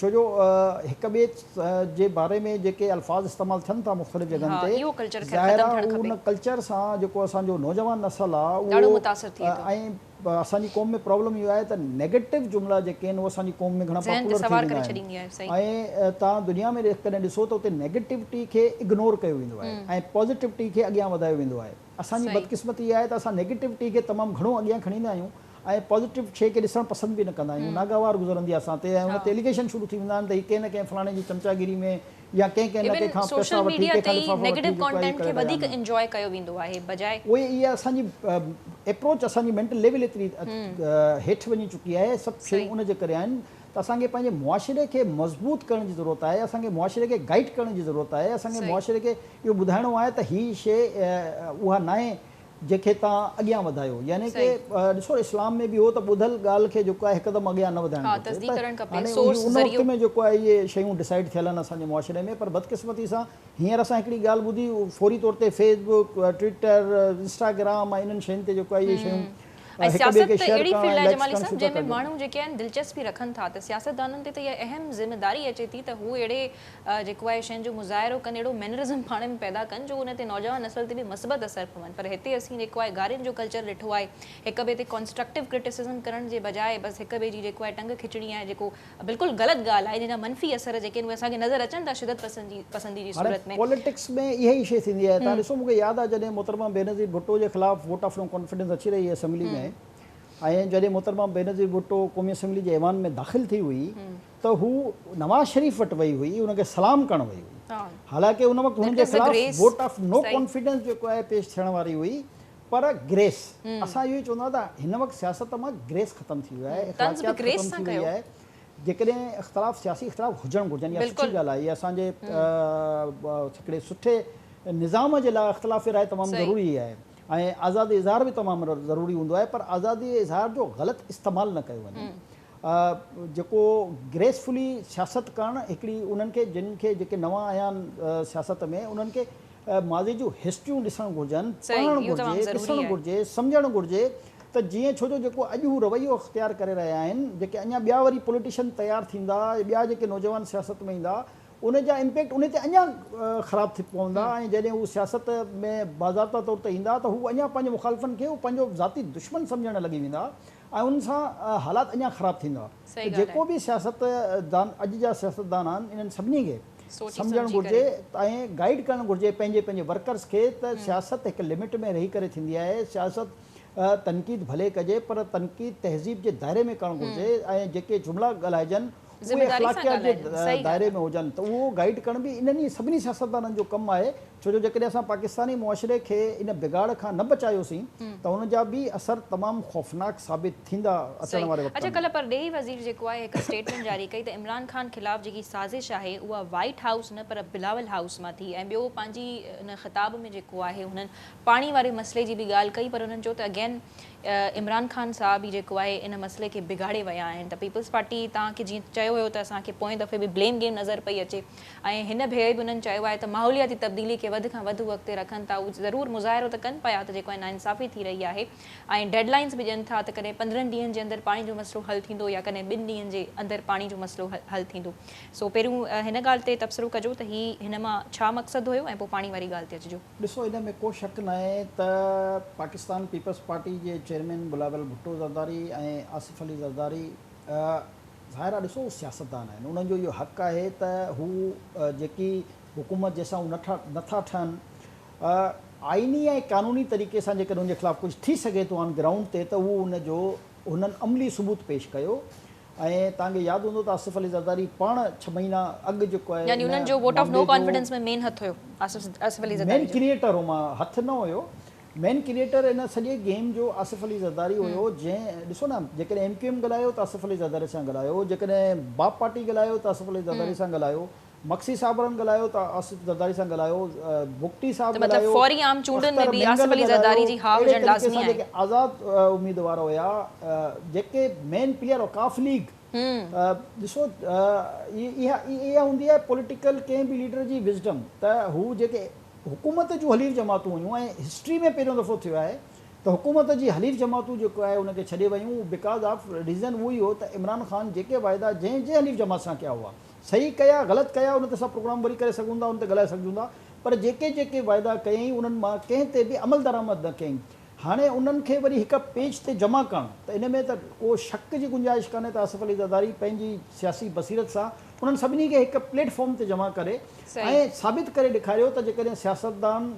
ڇو جو هڪ ٻئي جي باري ۾ جيڪي الفاظ استعمال ٿين ٿا مختلف جڳهن تي ظاهر آهي ان ڪلچر سان جيڪو اسان جو نوجوان نسل آهي اهو ۽ اسان جي قوم ۾ پرابلم اهو آهي ته نيگيٽو جملا جيڪي آهن اهي اسان جي قوم ۾ گهڻا پاپولر ٿي ويندا آهن ۽ توهان دنيا ۾ ڪڏهن ڏسو ته اتي نيگيٽوٽي کي اگنور ڪيو ويندو آهي ۽ پازيٽوٽي کي اڳيان وڌايو ويندو آهي. اسان جي بدقسمتي اها آهي ته اسان نيگيٽوٽي کي تمام گهڻو اڳيان کڻي ايندا آهيون ۽ پازيٽو شيء کي ڏسڻ پسند به نه ڪندا آهيون. ناگوار گذرندي آهي اسان تي ۽ ان تي اليگيشن شروع ٿي ويندا آهن ته هي ڪنهن نه ڪنهن فلاڻي جي چمچاگيري ۾ يا ڪنهن ڪنهن نه ڪنهن کان پئسا وٺي ڪنهن کان لفافا وٺي جيڪو آهي اهي ڪري رهيا آهن. اهي اها اسان جي ايپروچ اسان جي مينٽل ليول ايتري هيٺ وڃي چڪي آهي سڀ شيون ان جي ڪري آهن ته اسان کي پنهنجي معاشري کي مضبوط ڪرڻ جي ضرورت آهي، اسان کي معاشري کي گائيڊ ڪرڻ جي ضرورت آهي، اسان کي معاشري کي اهو ٻڌائڻو آهي ته هي شيء اها ناهي جنهن کي توهان اڳيان وڌايو يعني ڪه ڏسو اسلام ۾ به هو ته ٻڌل ڳالهه کي جيڪو آهي هڪدم اڳيان نه وڌائڻ گهرجي ته هاڻي ان وقت ۾ جيڪو آهي اهي شيون ڊسائيڊ ٿيل آهن اسان جي معاشري ۾ پر بدقسمتي سان هينئر اسان هڪڙي ڳالهه ٻڌي فوري طور تي فيس بڪ، ٽوئيٽر، انسٽاگرام ۽ انهن شين تي جيڪو آهي اهي شيون ۽ هڪ ٻئي سياست کي ته شيئر اهڙي ڪرڻ فيلڊ ۽ آهي لائڪس جمالي ڪرڻ صاحب شروع ٿا جنهن ۾ ڪري ڏين. ماڻهو جيڪي آهن دلچسپي رکن ٿا ته سياستدانن تي ته اها اهم ذميداري اچي ٿي ته هو اهڙي جيڪو آهي شين جو مظاهرو ڪن اهڙو مينرزم پاڻ ۾ پيدا ڪن جو ان تي نوجوان نسل تي به مثبت اثر پون پر هتي اسين جيڪو آهي گارين جو ڪلچر ڏٺو آهي هڪ ٻئي تي ڪانسٽرڪٽو ڪرٽيسزم ڪرڻ جي بجاء بس هڪ ٻئي جي جيڪو آهي ٽنگ کچڻي آهي جيڪو بلڪل غلط ڳالهه آهي جنهن جا منفي اثر جيڪي آهن اهي اسان کي نظر اچن ٿا شدت پسندي جي هاڻي صورت ۾. پوليٽڪس ۾ اها ئي شيء ٿيندي آهي. توهان ڏسو مون کي ياد آهي جڏهن محترمه بينظير ڀٽو جي خلاف ووٽ آف نو ڪانفيڊنس اچي رهي هئي اسيمبلي ۾ ۽ جڏهن محترمه بينظير ڀٽو قومي اسيمبلي جي ايوان ۾ داخل ٿي هئي ته هو نواز شريف وٽ وئي هئي ان کي سلام ڪرڻ وئي هئي حالانڪه ان وقت هن جي خلاف ووٽ آف نو ڪانفيڊنس جيڪو آهي پيش ٿيڻ واري هئي پر گريس اسان اهو ئي چوندا ته هن وقت سياست مان گريس ختم ٿي ويو آهي اخلاقيات ختم ٿي وئي آهي جيڪڏهن اختلاف سياسي اختلاف هجڻ گهرجن اها سٺي ڳالهه آهي اسان جي هڪڙي سٺي نظام جي لاء اختلاف راء تمام ضروري آهي ۽ آزادي اظهار به تمام ضروري هوندو آهي پر آزادي اظهار جو غلط استعمال نه ڪيو وڃي جيڪو گريسفلي سياست ڪرڻ هڪڙي انهن کي جن کي جيڪي نوان آيا آهن سياست ۾ انهن کي ماضي جون هسٽريون ڏسڻ گهرجن، پڙهڻ گهرجي، ڏسڻ گهرجي، سمجهڻ گهرجي ته جيئن ڇو جو جيڪو اڄ هو رويو اختيار ڪري رهيا آهن جيڪي اڃا ٻيا وري پوليٽيشن تيار ٿيندا ٻيا جيڪي نوجوان سياست ۾ ايندا ان جا امپيڪٽ انهي تي اڃا خراب ٿي پوندا ۽ جڏهن هو سياست ۾ باضابطا طور تي ايندا ته هو اڃا پنهنجي مخالفن کي هو پنهنجو ذاتي دشمن سمجهڻ لڳي ويندا ۽ ان سان حالات اڃا خراب ٿيندا ته جيڪو به سياست دان اڄ جا سياستدان آهن انهن سڀني کي سمجهڻ گهرجي ۽ گائيڊ ڪرڻ گهرجي پنهنجي پنهنجي ورڪرز کي ته سياست هڪ لمٽ ۾ رهي ڪري ٿيندي آهي سياست تنقيد ڀلي ڪجي پر تنقيد تهذيب جي دائري ۾ ڪرڻ گهرجي ۽ جيڪي جملا ڳالهائجن اهي اخلاقيات جي دائري ۾ هجن ته اهو گائيڊ ڪرڻ به انهن ئي سڀني سياستدانن جو ڪم آهي ڇو جو جيڪڏهن اسان پاڪستاني معاشري کي ان بگاڙ کان نه بچايوسين ته ان جا به اثر تمام خوفناڪ ثابت ٿيندا اچڻ واري وقت اڇا ۾. ڪلهه پرڏيهي وزير جيڪو آهي هڪ اسٽيٽمينٽ جاري ڪئي ته عمران خان خلاف جيڪي سازش آهي اها وائيٽ هائوس نه پر بلاول هائوس مان ٿي ۽ ٻيو پنهنجي ان خطاب ۾ جيڪو آهي هنن پاڻي واري مسئلي جي به ڳالهه ڪئي پر هنن چيو ته اگين عمران خان صاحب ئي جيڪو آهي ان مسئلي کي بگاڙي ويا آهن ته پيپلز پارٽي توهان کي جيئن چيو ويو ته اسان کي پوئين دفعي به بليم گيم نظر پئي اچي ۽ هن ڀيري به انهن چيو آهي ته ماحولياتي تبديلي کي وڌ کان وڌ هو اڳتي رکن ٿا، هو ضرور مظاهرو ته ڪن پيا ته جيڪو آهي ناانصافي ٿي رهي آهي ۽ ڊيڊ لائنز به ڏين ٿا ته ڪڏهن 15 ڏينهن جي اندر پاڻي جو مسئلو حل ٿيندو يا ڪڏهن ٻن ڏينهن جي اندر پاڻي جو مسئلو حل ٿيندو. سو پهريون هن ڳالهه تي تبصرو ڪجو ته هي هن مان ڇا مقصد هيو ۽ پوء پاڻي واري ڳالهه تي اچجو. ڏسو ان ۾ ڪو شڪ ناهي ته پاڪستان پيپلز پارٽي جي چيئرمين بلاول ڀٽو زرداري ۽ آصف علي زرداري ظاهر آهي ڏسو هو سياستدان آهن انهن جو اهو حق آهي ته هو جيڪي حڪومت جنهن سان هو نه ٿا ٺهن آئيني ۽ قانوني طريقي سان جيڪڏهن ان جي خلاف ڪجهه ٿي سگهي ٿو آن گرائونڊ تي ته هو ان جو هنن عملي ثبوت پيش ڪيو ۽ توهان کي ياد هوندو ته آصف علي زرداري پاڻ 6 مهينا اڳ جيڪو آهي يعني انهن جو ووٽ آف نو ڪانفيڊنس ۾ مين هٿ هيو آصف علي زرداري مين ڪريئيٽر هو مان هٿ نه هيو مين ڪريئيٽر ان سڄي گيم جو آصف علي زرداري هيو جنهن ڏسو نه جيڪڏهن ايم ڪيو ايم ڳالهايو ته آصف علي زرداري سان ڳالهايو جيڪڏهن باپ پارٽي ڳالهايو ته آصف علي زرداري سان ڳالهايو مگسي صاحب وارن ڳالهايو ته آصف زرداري سان ڳالهايو بگٽي صاحب ته مطلب ڳالهايو فوري عام چونڊن ۾ اختر به آصف مينگل علي زرداري ڳالهايو جي ها اهڙي هجڻ طريقي لازمي سان آهي. جيڪي آزاد اميدوار هيا جيڪي مين پليئر قاف ليگ ڏسو اها اها هوندي آهي پوليٽيڪل ڪنهن به ليڊر جي وزڊم ته هو جيڪي حڪومت جون حليف جماعتون هيون ۽ هسٽري ۾ پهريون دفعو ٿيو آهي ته حڪومت جي حليف جماعتون جيڪو آهي ان کي ڇڏي ويون because of reason اهو ئي هو ته عمران خان جيڪي واعدا جنهن جنهن حليف جماعت سان ڪيا هئا صحيح ڪيا غلط ڪيا ان تي اسان پروگرام وري ڪري سگهون ٿا ان تي ڳالهائي سگهجون ٿا پر جيڪي جيڪي واعدا ڪيائين انهن مان ڪنهن تي به عملدرآمد نه ڪيائين هاڻي انهن کي وري هڪ پيج تي جمع ڪرڻ ته ان ۾ ته ڪو شڪ جي گنجائش ڪانهي ته آصف علي زرداري پنهنجي سياسي بصيرت سان انهن سڀني کي هڪ پليٽ فارم تي جمع ڪري ۽ ثابت ڪري ڏيکاريو ته جيڪڏهن سياستدان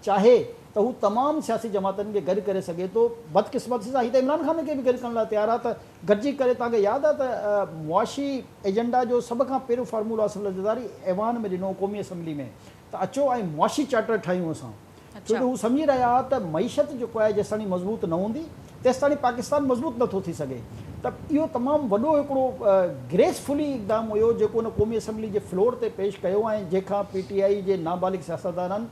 چاهي ته هو تمام سياسي جماعتن کي گڏ ڪري سگهي ٿو. بدقسمتي سان هي ته عمران خان کي به گڏ ڪرڻ لاء تيار آهي ته گڏجي ڪري توهان کي ياد آهي ته معاشي ايجنڊا جو سڀ کان پهريون فارمولو آصف علي زرداري ايوان ۾ ڏنو قومي اسيمبلي ۾ ته اچو ۽ معاشي چارٽر ٺاهيون اسان. ڇو جو هو سمجهي رهيا هئا ته معيشت جيڪو آهي جيستاڻي مضبوط نه هوندي تيستاڻي پاڪستان مضبوط نه ٿو ٿي سگهي ته اهو تمام وڏو هڪڙو گريس فلي اقدام هيو جيڪو هن قومي اسيمبلي جي فلور تي پيش ڪيو ۽ جنهن کان پي ٽي آء جي نابالغ سياستدانن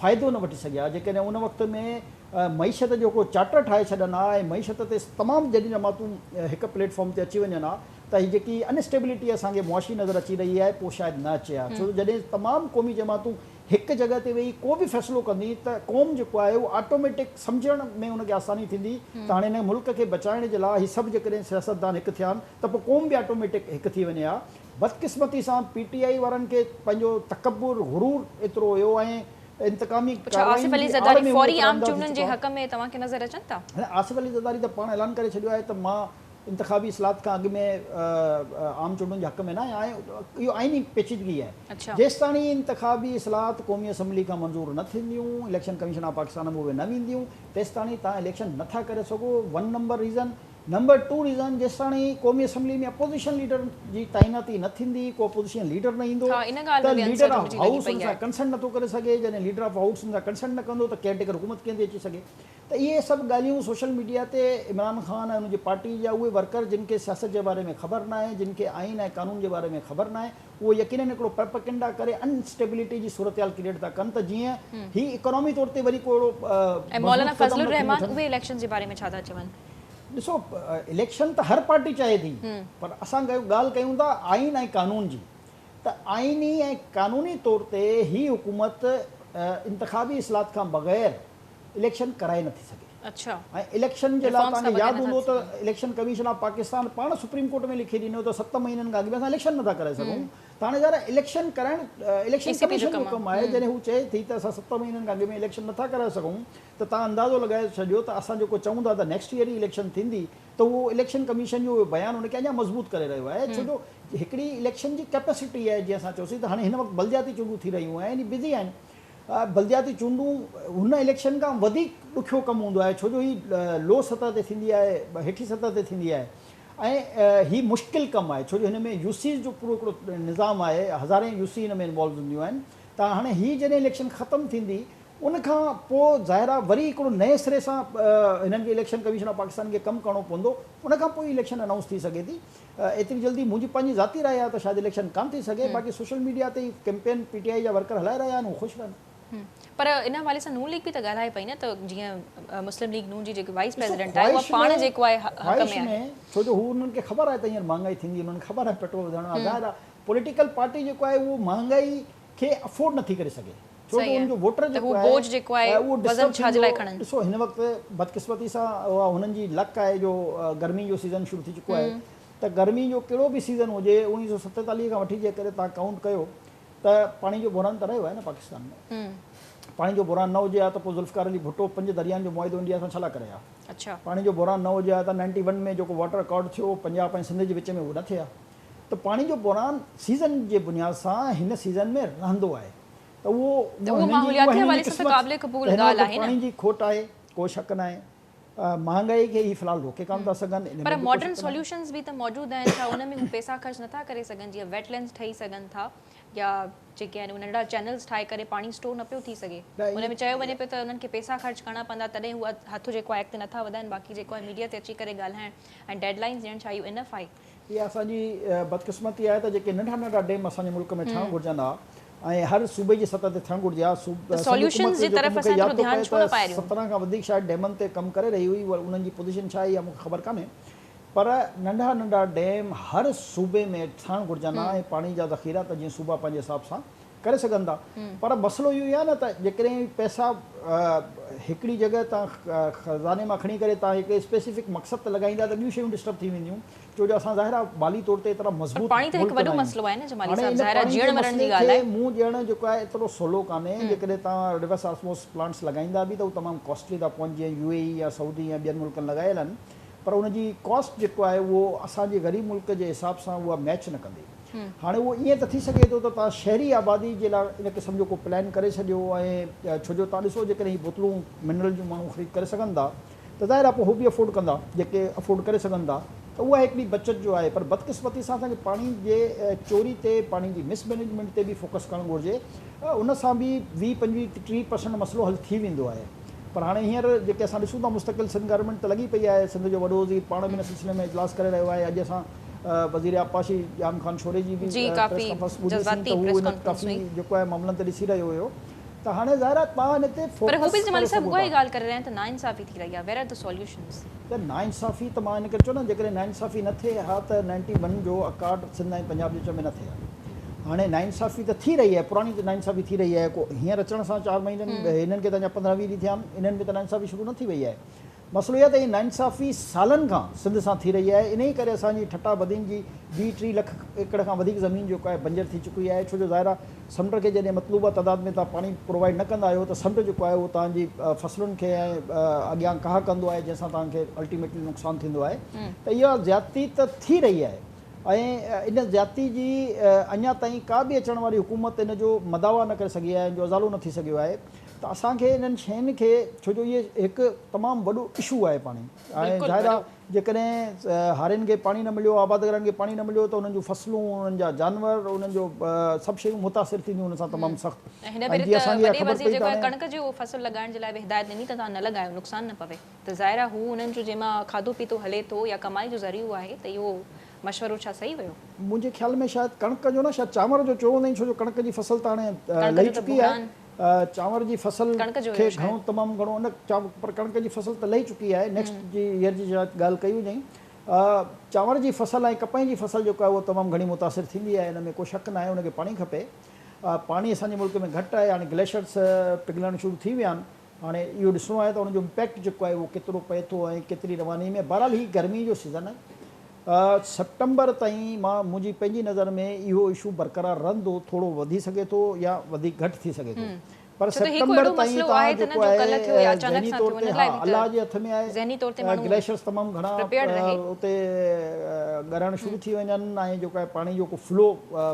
فائدو نه وٺي سگهيا جيڪڏهن ان وقت ۾ معيشت جو هڪڙو چارٽر ٺاهي ڇڏن ها ۽ معيشت تي تمام جڏيون جماعتون هڪ پليٽ فارم تي اچي وڃن ها ته هي جيڪي ان اسٽيبلٽي اسان کي معاشي نظر اچي رهي آهي پوء شايد نه اچي ها ڇو جو جڏهن تمام قومي جماعتون هڪ جڳهه تي ويهي ڪو به فيصلو ڪندي ته قوم جيڪو آهي اهو آٽوميٽڪ سمجهڻ ۾ ان کي آساني ٿيندي ته هاڻي هن ملڪ کي بچائڻ جي لاء هي سڀ جيڪڏهن سياستدان هڪ ٿيا آهن ته پوء قوم به آٽوميٽڪ هڪ ٿي وڃي ها. بدقسمتي سان پي ٽي آء وارن کي پنهنجو تڪبر، غرور ايترو هيو ۽ انتقامي اڇا آصف ڪارروائين علي جي آڙ زرداري ۾ هو فوري ايترا عام انڌا ٿي چونڊن جي چڪا. حق ۾ توهان کي نظر اچن ٿا؟ هاڻي آصف علي زرداري ته پاڻ اعلان ڪري ڇڏيو آهي ته مان انتخابي اصلاحات کان اڳ ۾ عام چونڊن جي حق ۾ نه آهيان ۽ اهو آئيني پيچيدگي آهي. جيستاڻي انتخابي اصلاحات قومي اسيمبلي کان منظور نه ٿينديون، اليڪشن ڪميشن آف پاڪستان ۾ اهي نه وينديون، تيستاڻي توهان اليڪشن نه ٿا ڪري سگهو، one number reason, number two reason جيستاڻي قومي اسيمبلي ۾ اپوزيشن ليڊر جي تعيناتي نه ٿيندي، ڪو اپوزيشن ليڊر نه ايندو ته ليڊر آف هائوس ان سان ڪنسنٽ نه ٿو ڪري سگهي، جڏهن ليڊر آف هائوس ان سان ڪنسنٽ نه ڪندو ته ڪيئر ٽيڪر حڪومت ڪيئن ٿي اچي سگهي. ته اهي سڀ ڳالهيون سوشل ميڊيا تي عمران خان ۽ ان جي پارٽي جا اهي ورڪر جن کي سياست جي باري ۾ خبر ناهي، جن کي آئين ۽ قانون جي باري ۾ خبر ناهي، اهو يقينن هڪڙو پرپڪنڊا ڪري ان اسٽيبلٽي جي صورتحال ڪريئيٽ ٿا ڪن ته جيئن هي اڪانامي طور تي وري ڪو اهڙو ۽ مولانا مضبوط قدم فضل نه کڻي الرحمان وٺن. اهي اليڪشنز جي باري ۾ ڇا ٿا چون؟ ڏسو اليڪشن ته هر پارٽي چاهي ٿي پر اسان ڳالهه ڪيون ٿا آئين ۽ قانون جي ته آئيني ۽ قانوني طور تي هي حڪومت انتخابي اصلاحات کان بغير اليڪشن ڪرائي نٿي سگهي ۽ اليڪشن جي لاء توهان کي ياد هوندو ته اليڪشن ڪميشن آف پاڪستان پاڻ سپريم ڪورٽ ۾ لکي ڏنو ته 7 مهينن کان اڳ ۾ اسان اليڪشن نٿا ڪرائي سگهون ته هاڻي ظاهر آهي اليڪشن ڪرائڻ اليڪشن ڪميشن جو ڪم آهي جڏهن هو چئي ٿي ته اسان 7 مهينن کان اڳ ۾ اليڪشن نٿا ڪرائي سگهون ته توهان اندازو لڳائي ڇڏيو ته اسان جيڪو چئون ٿا ته نيڪسٽ ايئر ئي اليڪشن ٿيندي ته اهو اليڪشن ڪميشن جو اهو بيان ان کي اڃا مضبوط ڪري رهيو آهي ڇو جو هڪڙي اليڪشن جي ڪيپيسٽي آهي جيئن اسان چيوسين ته هاڻي هن وقت بلدياتي چونڊون ٿي رهيون آهن هي بزي آهن بلدياتي چونڊون هن اليڪشن کان وڌيڪ ڏکيو ڪم هوندو آهي ڇو جو هي لو سطح تي ٿيندي آهي هيٺين سطح تي ٿيندي آهي ۽ هي مشڪل ڪم آهي ڇو جو هن ۾ يو سيز جو پورو هڪڙو نظام آهي هزارين يو سي هن ۾ انوالو هونديون آهن ته هاڻي هي جڏهن اليڪشن ختم ٿيندي ان کان پوء ظاهر آهي وري هڪڙو نئين سري سان هنن کي اليڪشن ڪميشن آف پاڪستان کي ڪم ڪرڻو پوندو ان کان پوء ئي اليڪشن انائونس ٿي سگهي ٿي. ايتري جلدي منهنجي پنهنجي ذاتي راء آهي ته شايد اليڪشن ڪانه ٿي سگهي باقي سوشل ميڊيا تي هي ڪيمپين پي ٽي آء جا ورڪر هلائي رهيا آهن هو خوش رهن. پر ان حوالي سان نون ليگ به ته ڳالهائي پئي نه ته جيئن مسلم ليگ نون جي جيڪي وائيس ڏسو پريزيڊنٽ آهي اها خواهش پاڻ ۾ جيڪو آهي حق خواهش ۾ آهي. ۾ ڇو جو هو انهن کي خبر آهي ته هينئر مهانگائي ٿيندي انهن کي خبر آهي پيٽرول وڌڻ وارو ظاهر آهي پوليٽيڪل پارٽي جيڪو آهي اهو مهانگائي کي افورڊ نٿي ڪري سگهي ڇو جو صحيح ان آهي جو ووٽر ته هو جيڪو آهي بوجه جيڪو آهي اهو وزن ڊسٽرب ڇا جي ٿيندو لاء کڻن. ڏسو هن وقت بدقسمتي سان اها هنن جي لڪ آهي جو گرمي جو سيزن شروع ٿي چڪو آهي ته گرمي جو ڪهڙو به سيزن هجي 1947 کان وٺي جيڪڏهن توهان ڪائونٽ ڪيو ته پاڻي جو بحران ته رهيو آهي نه پاڪستان ۾ پاڻي جو بحران نه هجي ها ته پوء ذوالفقار علي ڀٽو پنج دريائن جو معاهدو انڊيا سان ڇا لاء ڪري ها پاڻي جو بحران نه هجي ها ته نائنٽي ون ۾ جيڪو واٽر اڪارڊ ٿيو پنجاب ۽ سنڌ جي وچ ۾ اهو نه ٿئي ها ته پاڻي جو بحران سيزن جي بنياد سان هن سيزن ۾ رهندو آهي ته اهو ته اهو ماحولياتي حوالي سان ته قابل قبول ته هن ڳالهه وقت آهي نه. پاڻي جي کوٽ آهي ڪو شڪ ناهي مهانگائي کي هي في الحال روڪي ڪانه ٿا سگهن ان ۾ پر به ڪو ماڊرن شڪ ناهي. سوليوشنز به ته موجود آهن ڇا ان ۾ هو پئسا خرچ نٿا ڪري سگهن جيئن ويٽ لينڊز ٺهي سگهن ٿا يا جيڪي آهن اهي ننڍڙا چينلز ٺاهي ڪري پاڻي اسٽور نه پيو ٿي سگهي ان ۾ چيو وڃي پيو ته انهن کي پئسا خرچ ڪرڻا پوندا تڏهن هو هٿ جيڪو آهي اڳتي نٿا وڌائن باقي جيڪو آهي ميڊيا تي اچي ڪري ڳالهائڻ ۽ ڊيڊ لائنز ڏيڻ ڇا اهو انف آهي؟ اها اسان جي بدقسمتي آهي ته جيڪي ننڍا ننڍا ڊيم اسان جي ملڪ ۾ ٺهڻ گهرجن ها ۽ هر صوبي جي سطح تي ٿيڻ گهرجي ها ته سنڌ حڪومت سوليوشنز جي جيڪو طرف مون کي اسان ياد ايترو ٿو ڌيان پئي ڇو نه ته پائي رهيون؟ 17 کان وڌيڪ شايد ڊيمن تي ڪم ڪري رهي هئي انهن جي پوزيشن ڇا آهي اها مون کي خبر ڪانهي پر ننڍا ننڍا ڊيم هر صوبي ۾ ٺهڻ گهرجن ها ۽ پاڻي جا ذخيرا ته جيئن صوبا پنهنجي حساب سان ڪري سگهن ٿا پر مسئلو اهو ئي آهي نه ته جيڪڏهن پئسا هڪڙي جڳهه تان خزاني مان کڻي ڪري توهان هڪڙي اسپيسفڪ مقصد تي لڳائيندا ته ٻيون شيون ڊسٽرب ٿي وينديون ڇو جو اسان ظاهر آهي مالي طور تي ايترا پر مضبوط پاڻي ته هڪ ملڪ وڏو ناهيون مسئلو آهي نه جمالي هاڻي صاحب ان ظاهر آهي پاڻي جي جيئڻ مرڻ جي مسئلي ڳالهه کي آهي. منهن ڏيڻ جيڪو آهي ايترو سولو ڪانهي جيڪڏهن توهان ريورس آسموس پلانٽس لڳائيندا به ته هو تمام ڪاسٽلي ٿا پون جيئن يو اي اي يا سعودي يا ٻين ملڪن لڳايل آهن پر ان جي ڪاسٽ جيڪو آهي اهو اسان جي غريب ملڪ جي حساب سان اها ميچ نه ڪندي. هاڻي اهو ائين ته ٿي سگهي ٿو ته توهان شهري آبادي جي لاء ان قسم جو ڪو پلان ڪري ڇڏيو ۽ ڇو جو توهان ڏسو جيڪڏهن هي بوتلون منرل جون ماڻهو خريد ڪري سگهن ٿا ته ظاهر آهي پوء هو به افورڊ ڪندا جيڪي افورڊ ڪري سگهن ٿا ته اها هڪڙي بچت جو آهي پر بدقسمتي سان اسان کي پاڻي جي چوري تي پاڻي جي مس مئنيجمينٽ تي به فوڪس ڪرڻ گهرجي ان سان به 20 25 30 پرسنٽ مسئلو حل ٿي ويندو آهي. پر هاڻي هينئر جيڪي اسان ڏسون ٿا مستقل سنڌ گورنمينٽ ته لڳي پئي آهي، سنڌ جو وڏو وزير پاڻ به ان سلسلي ۾ اجلاس ڪري رهيو آهي، اڄ اسان وزير آبپاشي ڄام خان شوري جي به پريس ڪانفرنس ٻڌي سين ته هو ان ڪافي جيڪو آهي معاملن تي ڏسي رهيو هيو ته هاڻي ظاهر آهي توهان ان تي پر هو فوڪس به جمالي ڪري صاحب سگهو اها ئي ٿا. ڳالهه ڪري رهيا آهن ته ناانصافي ٿي رهي آهي ويئر آر the solutions. ته ناانصافي ته مان ان ڪري چيو نه جيڪڏهن ناانصافي نه ٿئي ها ته نائنٽي ون جو اڪارڊ سنڌ ۽ پنجاب جي وچ ۾ نه ٿئي ها. هاڻي ناانصافي ته ٿي رهي آهي، پراڻي ته ناانصافي ٿي رهي آهي، ڪو هينئر اچڻ سان چار مهينن هنن کي ته اڃا 15 20 ڏينهن ٿيا آهن، انهن ۾ ته ناانصافي شروع نه ٿي وئي آهي. مسئلو اهو آهي ته هي ناانصافي سالن کان سنڌ سان ٿي رهي آهي، انهيء ڪري اسان جي ٺٽا بدين جي 20 30 لک ايڪڙ کان وڌيڪ زمين جيڪو آهي بنجر ٿي چڪي آهي، ڇو جو ظاهر آهي سمنڊ کي جڏهن مطلوبه تعداد ۾ توهان پاڻي پرووائيڊ نه ڪندا آهيو ته سمنڊ جيڪو آهي اهو توهان جي فصلن کي ۽ اڳيان ڪاهه ڪندو آهي جنهن سان توهان کي الٽيميٽلي نقصان ٿيندو آهي ته اها زيادتي ته ٿي رهي آهي ۽ ان زيادتي جي اڃا تائين ڪا به اچڻ واري حڪومت ان جو مداوا نه ڪري سگهي آهي ان جو ازالو نه ٿي سگهيو آهي ته اسان کي انهن شين کي ڇو جو اهي هڪ تمام وڏو اشو آهي پاڻي ۽ ظاهر آهي جيڪڏهن هارين کي پاڻي نه مليو آبادگارن کي پاڻي نه مليو ته انهن جون فصلون انهن جا جانور انهن جو سڀ شيون متاثر ٿينديون ان سان تمام سخت ۽ هن ڀيري ته وڏي وزير جيڪو آهي ڪڻڪ جو فصل لڳائڻ جي لاء به هدايت ڏني ته توهان نه لڳايو نقصان نه پوي. ته ظاهر آهي هو انهن جو جنهن مان کاڌو پيتو هلي ٿو يا ڪمائي جو ذريعو آهي ته اهو مشورو ڇا صحيح هيو؟ منهنجي خيال ۾ شايد ڪڻڪ جو نه شايد چانور جو چيو هوندائين ڇو جو ڪڻڪ جي فصل ته هاڻي لهي چڪي آهي چانور جي فصل کي گهڻو تمام گهڻو نه پر ڪڻڪ جي فصل ته لهي چڪي آهي نيڪسٽ جي ييئر جي شايد ڳالهه ڪئي هجائين چانور جي فصل ۽ ڪپهه جي فصل جيڪو آهي اهو تمام گهڻي متاثر ٿيندي آهي ان ۾ ڪو شڪ ناهي ان کي پاڻي کپي پاڻي اسان جي ملڪ ۾ گهٽ آهي هاڻي گليشرس پگهلڻ شروع ٿي ويا آهن هاڻي اهو ڏسڻو آهي ته ان جو امپيڪٽ جيڪو آهي اهو ڪيترو پئي ٿو ۽ ڪيتري رواني ۾ بهرحال هي گرمي جو سيزن آهي سيپٽمبر تائين مان منهنجي پنهنجي نظر ۾ اهو اشو برقرار رهندو ٿورو وڌي سگهي ٿو يا وڌيڪ گهٽ ٿي سگهي ٿو پر سيپٽمبر تائين توهان جيڪو آهي ذهني طور تي ها الله جي هٿ ۾ آهي گليشرس تمام گهڻا اتي ڳرڻ شروع ٿي وڃن ۽ جيڪو آهي پاڻي جو ڪو فلو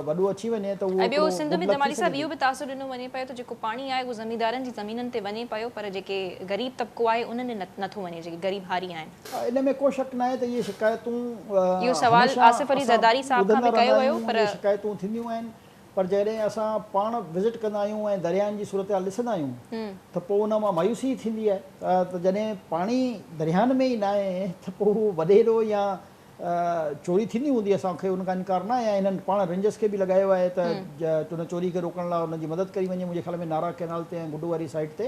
وڏو اچي وڃي ته اهو ۽ ٻيو سنڌ ۾ جمالي صاحب اهو به تاثر ڏنو وڃي پيو ته جيڪو پاڻي آهي اهو زميندارن جي زمينن تي وڃي پيو پر جيڪي غريب طبقو آهي انهن ڏي نٿو وڃي جيڪي غريب هاري آهن. ان ۾ ڪو شڪ ناهي ته اهي شڪايتون اهو سوال هميشه آصف علي اسان زرداري صاحب کان ٻڌندا به ڪيو رهندا ويو آهيون پر. اهي شڪايتون ٿينديون آهن پر جڏهن اسان پاڻ وزٽ ڪندا آهيون ۽ درياهن جي صورتحال ڏسندا آهيون ته پوء ان مان مايوسي ئي ٿيندي آهي ته جڏهن پاڻي درياهن ۾ ئي ناهي ته پوء اهو وڏيرو يا چوري ٿيندي هوندي اسان کي ان کان انڪار ناهي ۽ هنن پاڻ رينجرس کي به لڳايو آهي ته ان چوري کي روڪڻ لاء انهن جي مدد ڪئي وڃي منهنجي خيال ۾ نارا ڪئنال تي ۽ گڊو واري سائيڊ تي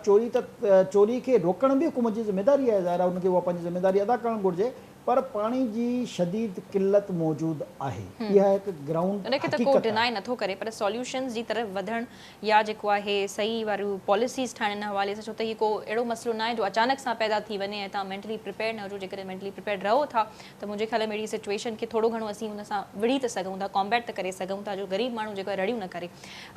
چوري ته چوري کي روڪڻ به حڪومت جي ذميداري آهي ظاهر آهي ان کي اها پنهنجي ذميداري ادا ڪرڻ گهرجي پر پاڻي جي شديد قلت موجود آهي اها هڪ گرائونڊ ان کي ته ڪو حقيقت ڊنائي آهي. نٿو ڪري پر سوليوشنز جي طرف وڌڻ يا جيڪو آهي صحيح واريون پاليسيز ٺاهڻ ان حوالي سان ڇو ته هي ڪو اهڙو مسئلو ناهي جو اچانڪ سان پيدا ٿي وڃي ۽ توهان مينٽلي پريپيئرڊ نه هجو جيڪڏهن مينٽلي پريپيئرڊ رهو ٿا ته منهنجي خيال ۾ اهڙي سچوئيشن کي ٿورو گهڻو اسين ان سان وڙهي ته سگهون ٿا ڪامبيٽ ته ڪري سگهون ٿا جو غريب ماڻهو جيڪو آهي رڙيون نه ڪري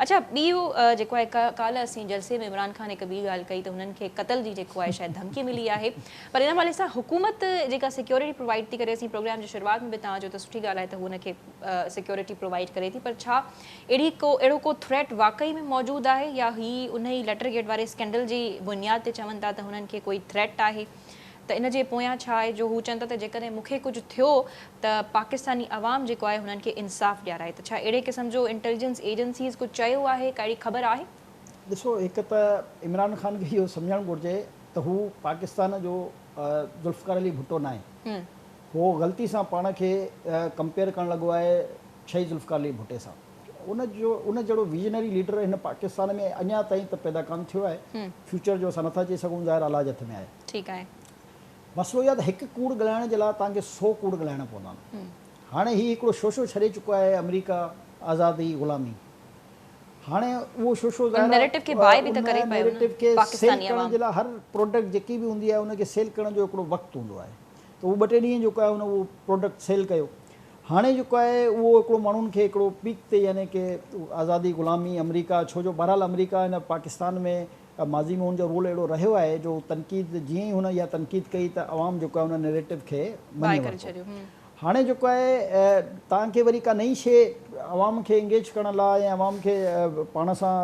اڇا ٻي اهو جيڪو آهي ڪالهه اسين جلسي ۾ عمران خان هڪ ٻي ڳالهه ڪئي ته هنن کي قتل جي جيڪو آهي شايد ڌمڪي ملي آهي پر ان حوالي سان حڪومت جيڪا سيڪيورٽي پرووائيڊ ٿي ڪري اسين پروگرام جي شروعات ۾ به توهان چيو ته سٺي ڳالهه آهي ته هو ان کي سيڪيورٽي پرووائيڊ ڪري ٿي پر ڇا اهڙي ڪو اهڙو ڪو ٿريٽ واقعي ۾ موجود آهي يا هي انهي ليٽر گيٽ واري اسڪينڊل جي بنياد تي چون ٿا ته هنن کي ڪوئي ٿريٽ آهي ته ان جي پويان ڇا آهي جو هو چون ٿا ته جيڪڏهن مون کي ڪجهه ٿيو ته پاڪستاني عوام جيڪو آهي هنن کي انصاف ڏيارائي ته ڇا اهڙي قسم جو انٽيليجنس ايجنسيز ڪجهه چيو آهي ڪا اهڙي خبر آهي؟ ڏسو هڪ ته عمران خان کي اهو سمجهڻ گهرجي ته هو پاڪستان جو ذوالفقار علي ڀٽو ناهي هو غلطي سان پاڻ کي ڪمپيئر ڪرڻ لڳو آهي شهيد ذوالفقار علي ڀٽي سان. ان جو ان جهڙو ويزنري ليڊر هن پاڪستان ۾ اڃا تائين ته پيدا ڪانه ٿيو آهي. فيوچر جو اسان نٿا چئي سگهون ظاهر الله جي هٿ ۾ آهي. ٺيڪ آهي. مسئلو اهو آهي ته هڪ ڪوڙ ڳالهائڻ جي لاء توهان کي سو ڪوڙ ڳالهائڻا پوندا آهن. هاڻي هي هڪڙو شوشو ڇڏي چڪو آهي آمريڪا آزادي غلامي. هاڻي اهو شوشو ان ظاهر نيريٽو کي باء به ان ته ڪري پيو نه نيريٽو کي سيل پاڪستاني ڪرڻ عوام. جي لاء هر پروڊڪٽ جيڪي به هوندي آهي ان کي سيل ڪرڻ جو هڪڙو وقت هوندو آهي. ته اهو ٻه ٽي ڏينهن جيڪو آهي ان اهو پروڊڪٽ سيل ڪيو. هاڻي جيڪو آهي اهو هڪڙو ماڻهن کي هڪڙو پيڪ تي يعني ڪي آزادي غلامي آمريڪا ڇو جو بهرحال آمريڪا هن پاڪستان ۾ ماضي ۾ ان جو رول اهڙو رهيو آهي جو تنقيد جيئن ئي هن اها تنقيد ڪئي ته عوام جيڪو آهي ان نيريٽو کي باء مڃي ڪري ورتو. ڇڏيو. هاڻي جيڪو آهي توهان کي وري ڪا نئين شيء عوام کي انگيج ڪرڻ لاء ۽ عوام کي پاڻ سان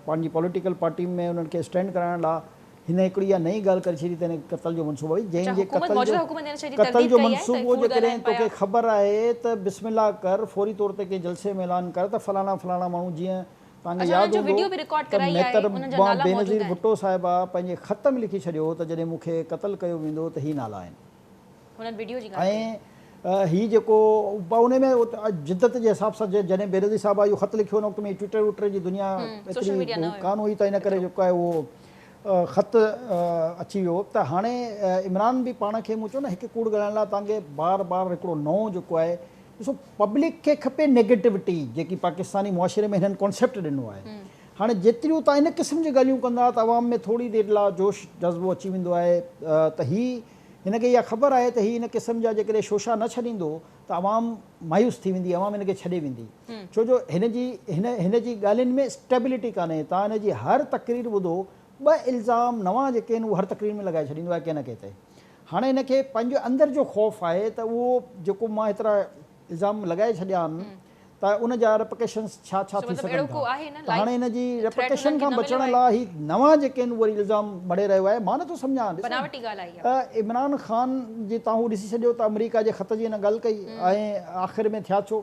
پنهنجي پوليٽيڪل پارٽي ۾ انهن کي اسٽينڊ ڪرائڻ لاء هن هڪڙي اها نئين ڳالهه ڪري ڇڏي ته هن قتل جو منصوبو آهي اڇا جنهن جي حڪومت قتل جو موجوده حڪومت ان شيء جي قتل ترديد جو ڪئي آهي ته منصوبو ڪوڙ جيڪڏهن ڳالهائين توکي پيا. خبر آهي ته بسم الله ڪر فوري طور تي ڪنهن جلسي ۾ اعلان ڪر ته فلاڻا فلاڻا ماڻهو جيئن توهان کي اڇا انهن ياد جو هوندو وڊيو به رڪارڊ ته ڪرائي آهي انهن جا محترمه نالا موجود بينظير آهن. ڀٽو صاحبه پنهنجي خط ۾ لکي ڇڏيو هو ته جڏهن مون کي قتل ڪيو ويندو ته هي نالا آهن. هنن وڊيو جي ڳالهه ڪئي. ۽ هي جيڪو ان ۾ جدت جي حساب سان جڏهن بينظير صاحبه اهو خط لکيو ان وقت ۾ ٽوئٽر ووئٽر جي دنيا سوشل ايتري ميڊيا نه هيو ڪانه هئي ته ان ڪري ايترو. جيڪو آهي اهو خط اچي ويو ته هاڻي عمران به پاڻ کي مون چيو نه هڪ ڪوڙ ڳالهائڻ لاء توهان کي بار بار هڪڙو نئون جيڪو آهي ڏسو پبلڪ کي کپي نيگيٽوٽي جيڪي پاڪستاني معاشري ۾ هنن ڪانسيپٽ ڏنو آهي. هاڻي جيتريون توهان ان قسم جون ڳالهيون ڪندا ته عوام ۾ ٿوري دير لاء جوش جذبو اچي ويندو آهي ته هي هن کي اها خبر آهي ته هي ان قسم جا جيڪڏهن شوشا نه ڇڏيندو ته عوام مايوس ٿي ويندي عوام هن کي ڇڏي ويندي ڇو جو هن جي هن هن جي ڳالهين ۾ اسٽيبلٽي ڪانهي توهان هن جي هر تقرير ٻڌو ٻه الزام نوان جيڪي آهن اهي هر تقرير ۾ لڳائي ڇڏيندو آهي ڪنهن نه ڪنهن تي هاڻي هن کي پنهنجو اندر جو خوف آهي ته اهو جيڪو مان هيترا الزام لڳائي ڇڏيا آهن ته ان جا ريپرڪشنز ڇا ڇا ٿي سگهن ٿا ته هاڻي هن جي ريپرڪشن کان بچڻ لاء هي نوان جيڪي آهن وري الزام مڙهي رهيو آهي مان نٿو سمجهان ڏسو ته عمران خان جي تان هو ڏسي ڇڏيو ته آمريڪا جي خط جي هن ڳالهه ڪئي ۽ آخر ۾ ٿيا ڇو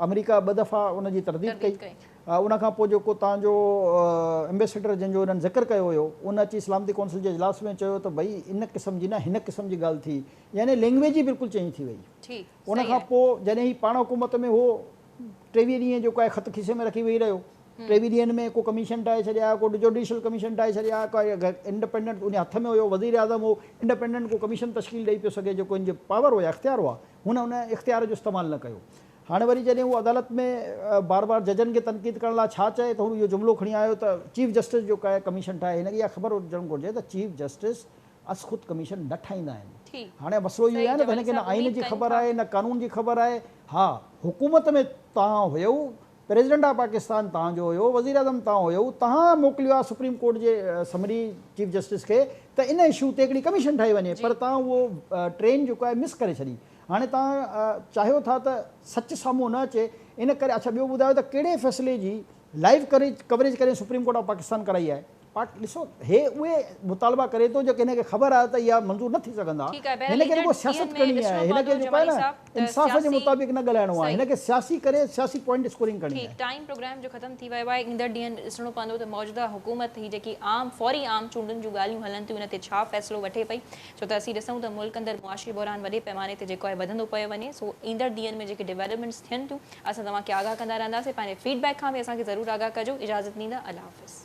آمريڪا ٻه دفعا ان جي ترديد ڪئي ان کان پوء جيڪو تان جو ايمبيسيڊر جنهن جو انهن ذڪر ڪيو هيو ان اچي سلامتي ڪونسل جي اجلاس ۾ چيو ته ڀئي ان قسم جي نه هن قسم جي ڳالهه ٿي يعني لينگويج ئي بلڪل چينج ٿي وئي ان کان پوء جڏهن هي پاڻ حڪومت ۾ هو 23 ڏينهن جيڪو آهي خط کيسي ۾ رکي ويهي رهيو 23 ڏينهن ۾ ڪو ڪميشن ٺاهي ڇڏيا ڪو جوڊيشل ڪميشن ٺاهي ڇڏيا ڪو انڊپينڊنٽ ان هٿ ۾ هيو وزير اعظم هو انڊپينڊنٽ ڪو ڪميشن تشڪيل ڏئي پيو سگهي جيڪو ان جو پاور هو يا اختيار هئا هن ان اختيار جو استعمال نه ڪيو هاڻي وري جڏهن هو عدالت ۾ بار بار ججن کي تنقيد ڪرڻ لاء ڇا چئي ته هو اهو جملو کڻي آيو ته چيف جسٽس جو ڪا ڪميشن ٺاهي هن کي اها خبر هجڻ گهرجي ته چيف جسٽس از خود ڪميشن نه ٺاهيندا آهن هاڻي مسئلو اهو آهي نه ته هن کي نه آئين جي خبر آهي نه قانون جي خبر آهي ها حڪومت ۾ توهان هيو پريزيڊنٽ آف پاڪستان توهان جو هيو وزيراعظم توهان هيو توهان موڪليو آهي سپريم ڪورٽ جي سمري چيف جسٽس کي ته ان اشو تي هڪڙي ڪميشن ٺاهي وڃي پر توهان اهو ٽرين جيڪو آهي مس ڪري ڇڏي هاڻي توهان چاهيو ٿا ته سچ سامهون نه اچي ان ڪري اڇا ٻيو ٻڌايو ته ڪهڙي فيصلي جي لائيو ڪوريج ڪڏهن سپريم ڪورٽ آف پاڪستان ڪرائي آهي پاڪ ڏسو هي اهي مطالبا ڪري ٿو جيڪي هن کي خبر آهي ته اها منظور نه ٿي سگهندا هن کي رڳو سياست ڪرڻي آهي هن کي جيڪو آهي نه انصاف جي مطابق نه ڳالهائڻو آهي هن کي سياسي ڪري سياسي پوائنٽ اسڪورنگ ڪرڻي آهي. ٽائيم پروگرام جو ختم ٿي ويو آهي ايندڙ ڏينهن ڏسڻو پوندو ته موجوده حڪومت هي جيڪي عام فوري عام چونڊن جون ڳالهيون هلن ٿيون ان تي ڇا فيصلو وٺي پئي ڇو ته اسين ڏسون ته ملڪ اندر معاشي بحران وڏي پيماني تي جيڪو آهي وڌندو پيو وڃي سو ايندڙ ڏينهن ۾ جيڪي ڊيولپمينٽس ٿين ٿيون اسان توهان کي آگاهه ڪندا رهنداسين پنهنجي فيڊ بيڪ کان به اسان کي ضرور آگاهه ڪجو اجازت ڏيندا الله حافظ.